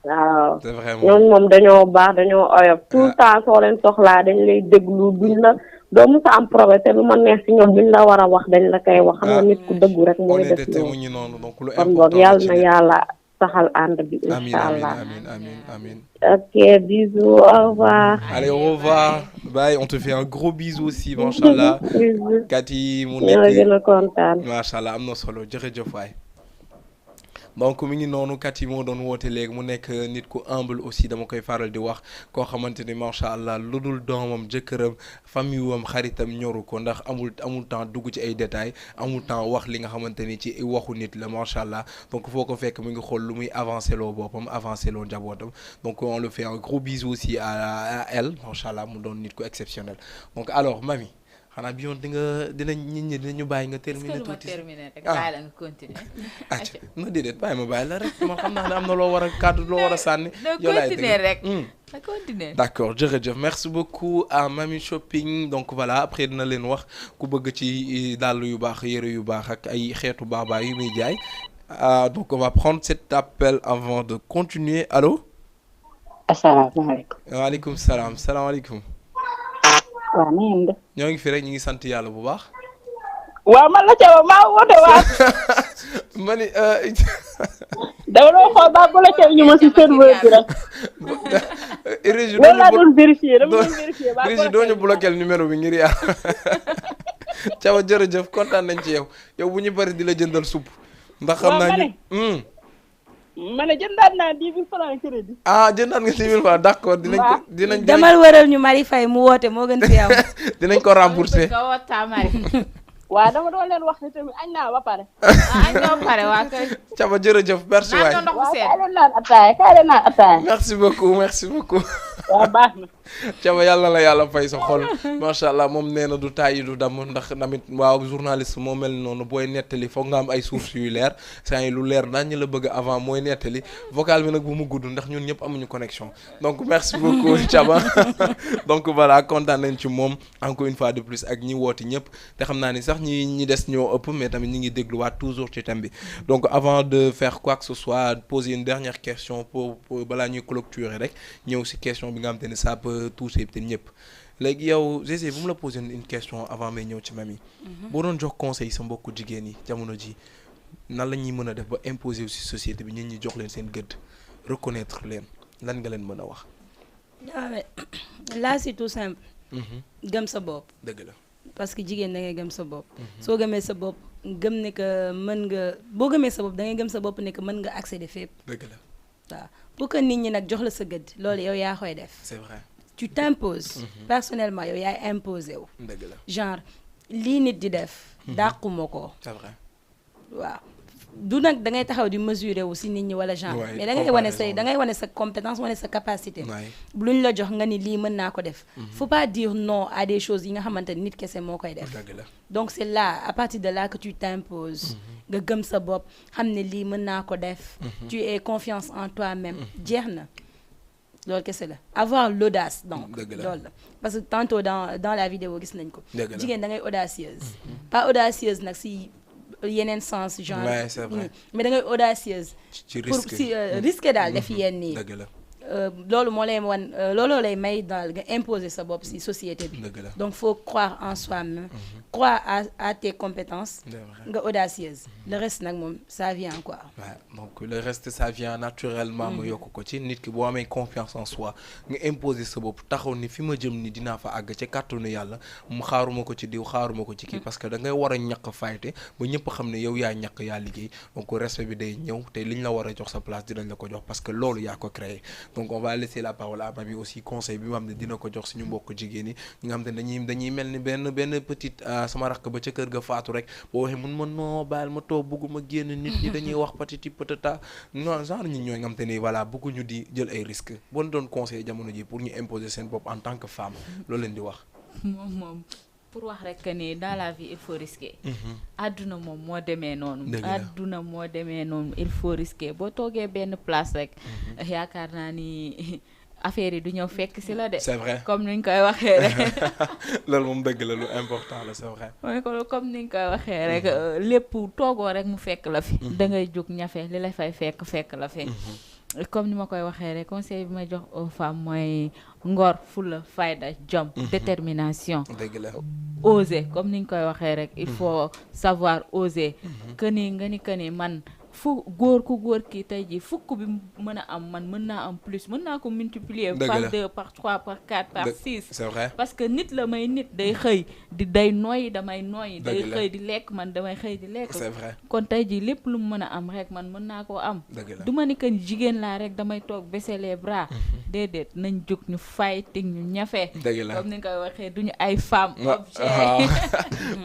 waaw c'est vraiment ñoom moom dañoo baax dañoo oyof tout le temps soo leen soxlaa dañ lay déglu duñ la doo mës a am problème te lu ma neex ci ñoom duñ la war a wax dañ la koy wax xam nga nit ku dëggu rek mooy def loolu kon boog yàlla na yàlla saxal ànd bi incha allah amiin. ok bisous au revoir. allez au revoir. bye on te fait un gros bisou aussi machallah. Kati mu nekk ñoo gën a kontaan. machallah am na solo jërëjëf waay. donc mi ngi noonu kat yi moo doon woote léegi mu nekk nit ku humble aussi dama koy faral di wax koo xamante ni macha allah lu dul doomam jëkkëram famille wam xaritam ñoru ko ndax amul temps dugg ci ay détails amul temps wax li nga xamante ni ci waxu nit la macha allah donc foo ko fekk mi ngi xool lu muy avancé loo boppam avancé loo njabootam donc on le fait un gros bisou aussi à elle macha allah mu doon nit ku exceptionnel donc alors mami. xanaa bi yoon dinañ nit ñi dinañu bàyyi nga terminer tuuti rek bàyyi la nga continuer. acca ma déedéet bàyyi ma bàyyi la rek man xam naa ne am na loo war a kàddu loo war a sànni. yow laay continuer rek. na continuer. d'accord jërëjëf merci beaucoup à Mami Shopping donc voilà après dina leen wax ku bëgg ci dàll yu baax yére yu baax ak ay xeetu baabaa yu muy jaay donc on va prendre cet appel avant de continuer allo. asalaamaaleykum. waaleykum salaam salaamaaleykum. waaw na ngeen def. ñoo ngi fi rek ñu ngi sant yàlla bu baax. waaw man la Thiaba maa woote waat. ma ni. dama doon xool ba bloqué ñu ma si serveur bi rek. Régis loolu laa doon vérifier dama doon vérifier ba Régis doo ñu bloqué numéro bi ngir yaa Thiaba jërëjëf kontaan nañ ci yow bu ñu bari di la jëndal supp. ndax xam naa ñu. ma ne jëndaat naa 10 000 francs crédit. jëndaat nga 10 000 francs d'accord dinañ demal wëral ñu Marie Faye mu woote moo gën fi am. dinañ ko rembourser. waaw dama doon leen wax ne tamit añ naa ba pare. añ naa ba pare waa kay. Thiaba jërëjëf merci waay. kaay leen naan ataaya. merci beaucoup. waaw baax na. Thiaba yàlla na la yàlla fay sa xol macha allah moom nee na du tàyyi du damm ndax tamit waaw journaliste moo mel noonu booy nettali foog nga am ay sources yu leer saa yi lu leer daañu la bëgg avant mooy nettali vocal bi nag bu mu gudd ndax ñun ñëpp amuñu connexion donc merci beaucoup Thiaba donc voilà kontaan nañ ci moom encore une fois de plus ak ñi wooti ñëpp te xam naa ni sax ñi des ñoo ëpp mais tamit ñi ngi dégluwaat toujours ci thème bi donc avant de faire quoi que ce soit poser une dernière question pour balaa ñuy clôturer rek ñëw si question bi nga xam te ne ça peut toucher te ñëpp léegi yow Zézé bu mu la poser une question avant may ñëw ci Mami boo doon jox conseil sa mbokku jigéen yi jamono ji nan la ñuy mën a def ba imposer aussi société bi ñi jox leen seen gëdd reconnaître leen lan nga leen mën a wax. là c'est tout simple. gëm sa bopp. dëgg la parce que jigéen da ngay gëm sa bopp. soo gëmee sa bopp gëm ne que mën nga boo gëmee sa bopp da ngay gëm sa bopp ne que mën nga accéder fépp. dëgg la waaw pour que nit ñi nag jox la sa gëdd loolu yow yaa koy def. c'est vrai. tu t'imposes. personnellement yow yaay imposé wu. dëgg la genre lii nit di def. dàquma ko. c'est vrai. waaw du nag da ngay taxaw di mesurer wu si nit ñi wala genre. mais da ngay wane sa compétence wane sa capacité. lu ñu la jox nga ni lii mën naa ko def. faut pas dire non à des choses yi nga xamante ni nit kese moo koy def. donc c'est là à partir de là que tu t'imposes. nga gëm sa bopp xam ne lii mën naa ko def. tu es confiance en toi-même. jeex na loolu kese la avoir l'audace donc loolu la parce que tantôt dans la vidéo gis nañ ko. jigéen da ngay audacieuse. pas audacieuse nag si yeneen sens genre. Ouais, c'est vrai. mais da ngay audacieuse. pour si risquer daal def yenn yi. loolu moo lay wan looloo lay may daal nga imposer sa bopp ci société bi. donc faut croire en soi-même. croire à tes compétences. nga audacieuse. le reste nag moom ça vient quoi. Ouais, donc le reste ça vient naturellement. mu yokk ko ci nit ki boo amee confiance en soi nga imposer sa bopp taxaw ni fi ma jëm ni dinaa fa àgg ca kàttanu yàlla mu xaaruma ko ci diw xaaruma ko ci kii parce que da ngay war a ñàkk fayte ba ñëpp xam ne yow yaa ñàkk yaa liggéey donc respect bi day ñëw te liñ la war a jox sa place dinañ la ko jox parce que loolu yaa ko créé. donc on va laisser la parole à Mamy aussi conseil bi nga xam ne dina ko jox suñu mbokk jigéen ñi nga xam ne dañuy mel ni benn petite sama rakk ba ca kër ga faatu rek boo waxee mun ma noo baal ma toog bëgguma génn nit ñi dañuy wax patiti patata non genre ñi ñooy nga xam te ni voilà bëgguñu di jël ay risques bon doon conseil jamono ji pour ñu imposer seen bopp en tant que femme loolu leen di wax. moom pour wax rek ni dans la vie il faut risquer. àdduna moom moo demee noonu. àdduna moo demee noonu il faut risquer boo toogee benn place rek. yaakaar naa ni affaire yi du ñëw fekk ci la de. c'est vrai comme ni ñu koy waxee rek. loolu moom dëgg la lu important la c'est vrai. mooy ko comme ni ñu koy waxee rek lépp toogoo rek mu fekk la fi. da ngay jóg ñafe li la fay fekk la fi. comme ni ma koy waxee rek conseil bi may jox aux femmes mooy ngor fulla fayda jom détermination oser comme ni ñu koy waxee rek il faut savoir oser que ni man fu góor kii tey jii fukk bi mën a am man mën naa am plus mën naa ko multiplier par 2 par 3 par 4 par 6 c'est vrai parce que nit la may nit day xëy day nooyi damay nooyi day xëy di lekk man damay xëy di lekk c'est vrai kon tey jii lépp lu mu mën a am rek man mën naa koo am du ma ni que jigéen laa rek damay toog baisser les bras déedéet nañ jóg ñu fighting ñu ñafe comme ni nga koy waxee duñu ay femmes objet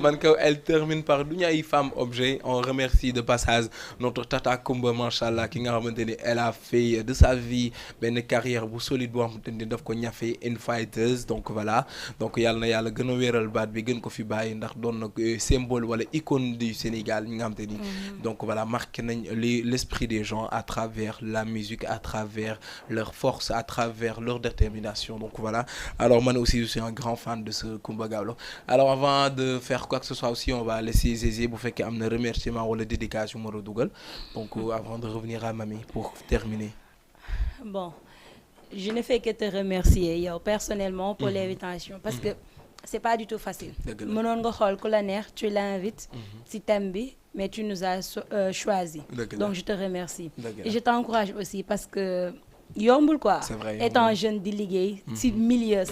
man ko elle termine par duñu ay femmes objet on remercie de passage notre Tata Coumba machallah ki nga xamante ni elle a fait de sa vie benn carrière bu solide boo xamante ni daf ko ñafe une fighteuse donc voilà donc yàlla na yàlla gën a wéeral baat bi gën ko fi bàyyi ndax doon na symbole wala icône du Sénégal ñi nga xamante ni donc voilà marqué nañ l'esprit des gens à travers la musique à travers leur force à travers leur détermination donc voilà alors man aussi je suis un grand fan de ce Coumba Gawlo alors avant de faire quoi que ce soit aussi on va laisser Zézé bu fekkee am na remerciement wala dédication moo dugal donc avant de revenir à Mamy pour terminer. Bon, je ne fais que te remercier yow personnellement pour l'invitation parce que c'est pas du tout facile. mënoon nga xool ku la neex tu l'invites ci thème bi mais tu nous as choisi. Donc je te remercie. Et je t'encourage aussi parce que yombul quoi. C'est vrai, étant jeune di liggéey ci milieu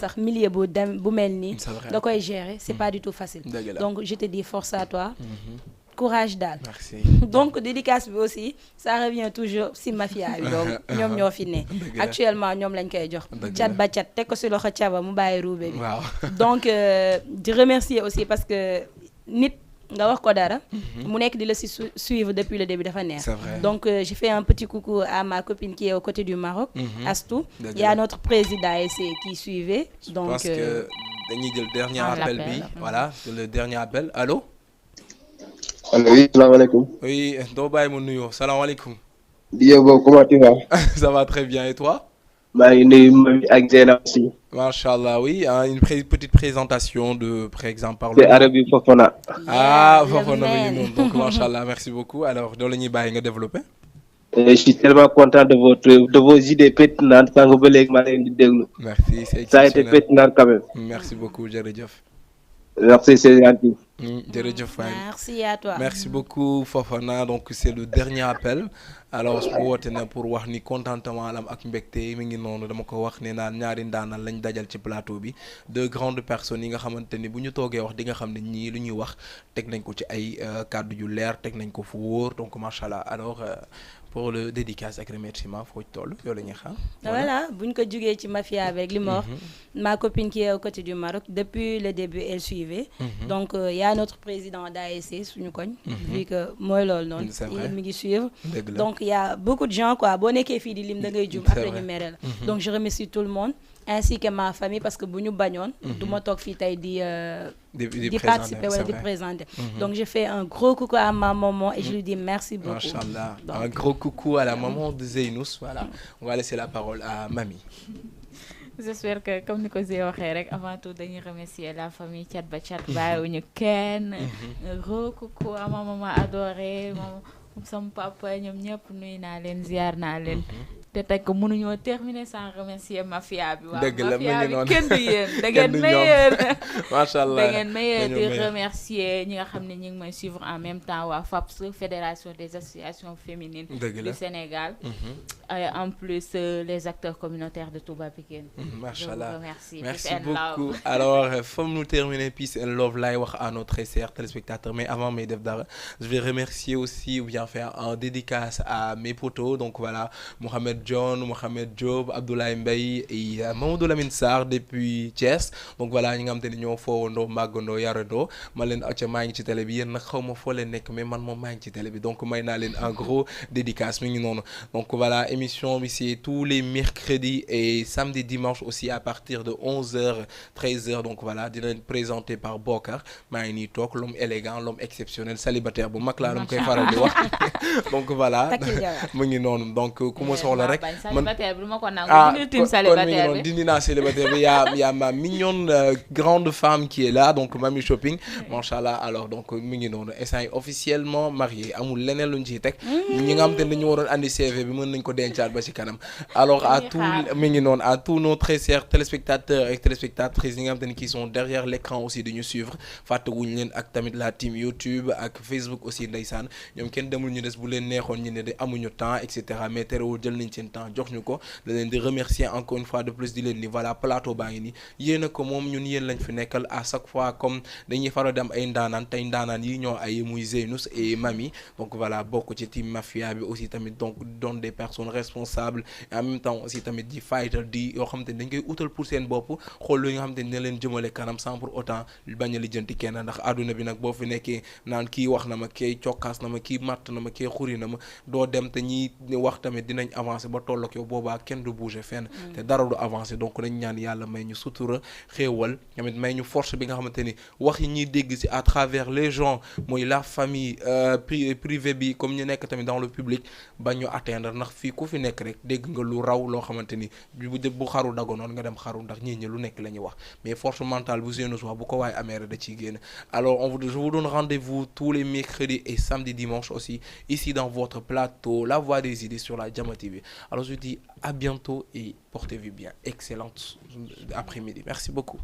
bu mel nii da koy gérer c'est pas du tout facile. Donc je te dis force à toi. Courage daal. Merci. Donc dédicace bi aussi ça revient toujours si mafia bi donc ñoom ñoo fi ne actuellement ñoom lañ koy jox cat ba cat teg ko si loxo caba mu bàyyi ruube bi donc di remercier aussi parce que nit nga wax ko dara mu nekk di la si suivre depuis le début dafa neex donc je fais un petit coucou à ma copine qui est aux côtés du Maroc Astou il y a notre président qui suivait donc je pense que dañuy jël dernier appel bi voilà le dernier appel allô. allo oui salaamaaleykum. oui doo bàyyi ma nuyoo salaamaaleykum. Diego comment tu vas. Ça va très bien et toi. maa ngi nuyu Mamy ak Zeyna aussi. Machallah oui une petite présentation de par exemple. c'est Arabi Fofana. Fofana mi ngi noonu donc machallah merci beaucoup alors doo la ñuy bàyyi nga développer. Je suis tellement content de vos idées pertinentes sànq ba léegi maa leen di déglu. Merci c'est exceptionnel. Ça a été pertinent quand même. Merci beaucoup jërëjëf. Merci c'est gentil. Jërëjëf waay. Merci à toi. Merci beaucoup Fofana donc c'est le dernier appel alors su woote na pour wax ni contentement lam ak mbégte mi ngi noonu dama ko wax ne naan ñaari ndaanal lañ dajal ci plateau bi deux grandes personnes yi nga xamante ni bu ñu toogee wax di nga xam ne ñii lu ñuy wax teg nañ ko ci ay kàddu yu leer teg nañ ko fu wóor donc machallah alors pour le dédicace ak remerciement foo ci toll yow la ñuy xaar. Voilà bu ñu ko jugee ci mafia avec li ma wax ma copine qui est aux côtés du Maroc depuis le début elle suivait. Donc il y a notre président d'ASC suñu koñ. vu que mooy loolu noonu. mi ngi suivre. donc il y a beaucoup de gens quoi boo nekkee fii di lim da ngay jum après ñu mere la. Donc je remercie tout le monde ainsi que ma famille parce que bu ñu bañoon du ma toog fii tey di participer wala di présenter. Donc je fais un gros coucou à ma maman et je lui dis merci beaucoup. Machallah. Un gros coucou à la maman de Zeynous. Voilà, on va laisser la parole à Mamie. J'espère que comme ni ko Zé waxee rek avant tout dañuy remercier la famille Thiat ba Thiat bàyyiwuñu kenn. Un gros coucou à ma maman adorée moom sama papa ñoom ñëpp nuyu naa leen ziar naa leen. te tey que mënuñoo terminer sans remercier mafia bi. dëgg la mafia bi kenn du yéen da ngeen meilleur. macha allah da ngeen meilleur di remercier ñi nga xam ne ñi ngi may suivre en même temps waa FAPS Fédération des associations féminines du Sénégal. En plus les acteurs communautaires de Touba Pikine. macha allah je vous remercie. Merci beaucoup. Alors faut nous terminer peace and love laay wax à nos très chers téléspectateurs mais avant may def dara je vais remercier aussi ou bien faire un dédicace à mes potos donc voilà Mohamed John, Mohamed Diop, Abdoulaye Mbaye et Mamadou Lamine Sarr depuis Thiès. Donc voilà, ñi nga xamante ni ñoo foowandoo màggandoo yarandoo ma leen acca maa ngi ci télé bi yéen nag xaw ma foo leen nekk mais man moom maa ngi ci télé bi donc may naa leen en gros dédicace mi ngi noonu. Donc voilà, émission bi c'est tous les mercredis et samedi dimanche aussi à partir de 11h 13h donc voilà dinañ présenté par Bokar maa ngi nii toog l'homme élégant l'homme exceptionnel célibataire bu mag laa dama koy faral di wax donc voilà mu ngi noonu donc ku ma soxla rek célibataire bi ma ko nangu dindi célibataire bi dindi naa célibataire bi y a ma mignonne grande femme qui est là donc Mami Shopping machallah alors donc mi ngi noonu instant officiellement marié amul leneen luñ ciy teg ñi nga xam te ne dañu waroon andi CV bi mën nañ ko dencaat ba ci kanam alors à tout mi ngi noonu à tous nos très chers téléspectateurs et téléspectatrices ñi nga xam te ne qui sont derrière l'écran aussi di ñu suivre fàttewuñu leen ak tamit la team YouTube ak Facebook aussi ndeysaan ñoom kenn demul ñu des bu leen neexoon ñu ne de amuñu temps et cetera mais terewul jël nañ seen temps jox ñu ko da leen di remercier encore une fois de plus di leen ni voilà plateau baa ngi nii yéen a ko moom ñun yéen lañ fi nekkal à chaque fois comme dañuy faral di am ay ndaanaan tey ndaanaan yi ñoo ay muy Zeynous et Mami donc voilà bokk ci team mafia bi aussi tamit donc doon des personnes responsables et en même temps aussi tamit di fighter di yoo xam te ne dañ koy utal pour seen bopp xool lu nga xam te ne leen jëmale kanam sans pour autant bañ a lijjanti kenn ndax àdduna bi nag boo fi nekkee naan kii wax na ma kii cokkaas na ma kii matt na ma kii xuri na ma doo dem te ñi wax tamit dinañ avancer ba tollook yow boobaa kenn du bouger fenn te dara du avancer donc nañ ñaan yàlla may ñu sutura xéewal tamit may ñu force bi nga xamante ni wax yi ñuy dégg ci à travers les gens mooy la famille privé bi comme ñu nekk tamit dans le public ba ñu atteindre ndax fii ku fi nekk rek dégg nga lu raw loo xamante ni bu xaru dagonoon nga dem xaru ndax ñii ñi lu nekk la ñuy wax mais force mentale bu Zeynous wax bu ko waaye amee rek da ciy génn alors je vous donne rendez-vous tous les mercredis et samedi dimanche aussi ici dans votre plateau La Voix des Idées sur la Jama TV. Alors je dis à bientôt et portez-vous bien. Excellente après-midi. Merci beaucoup.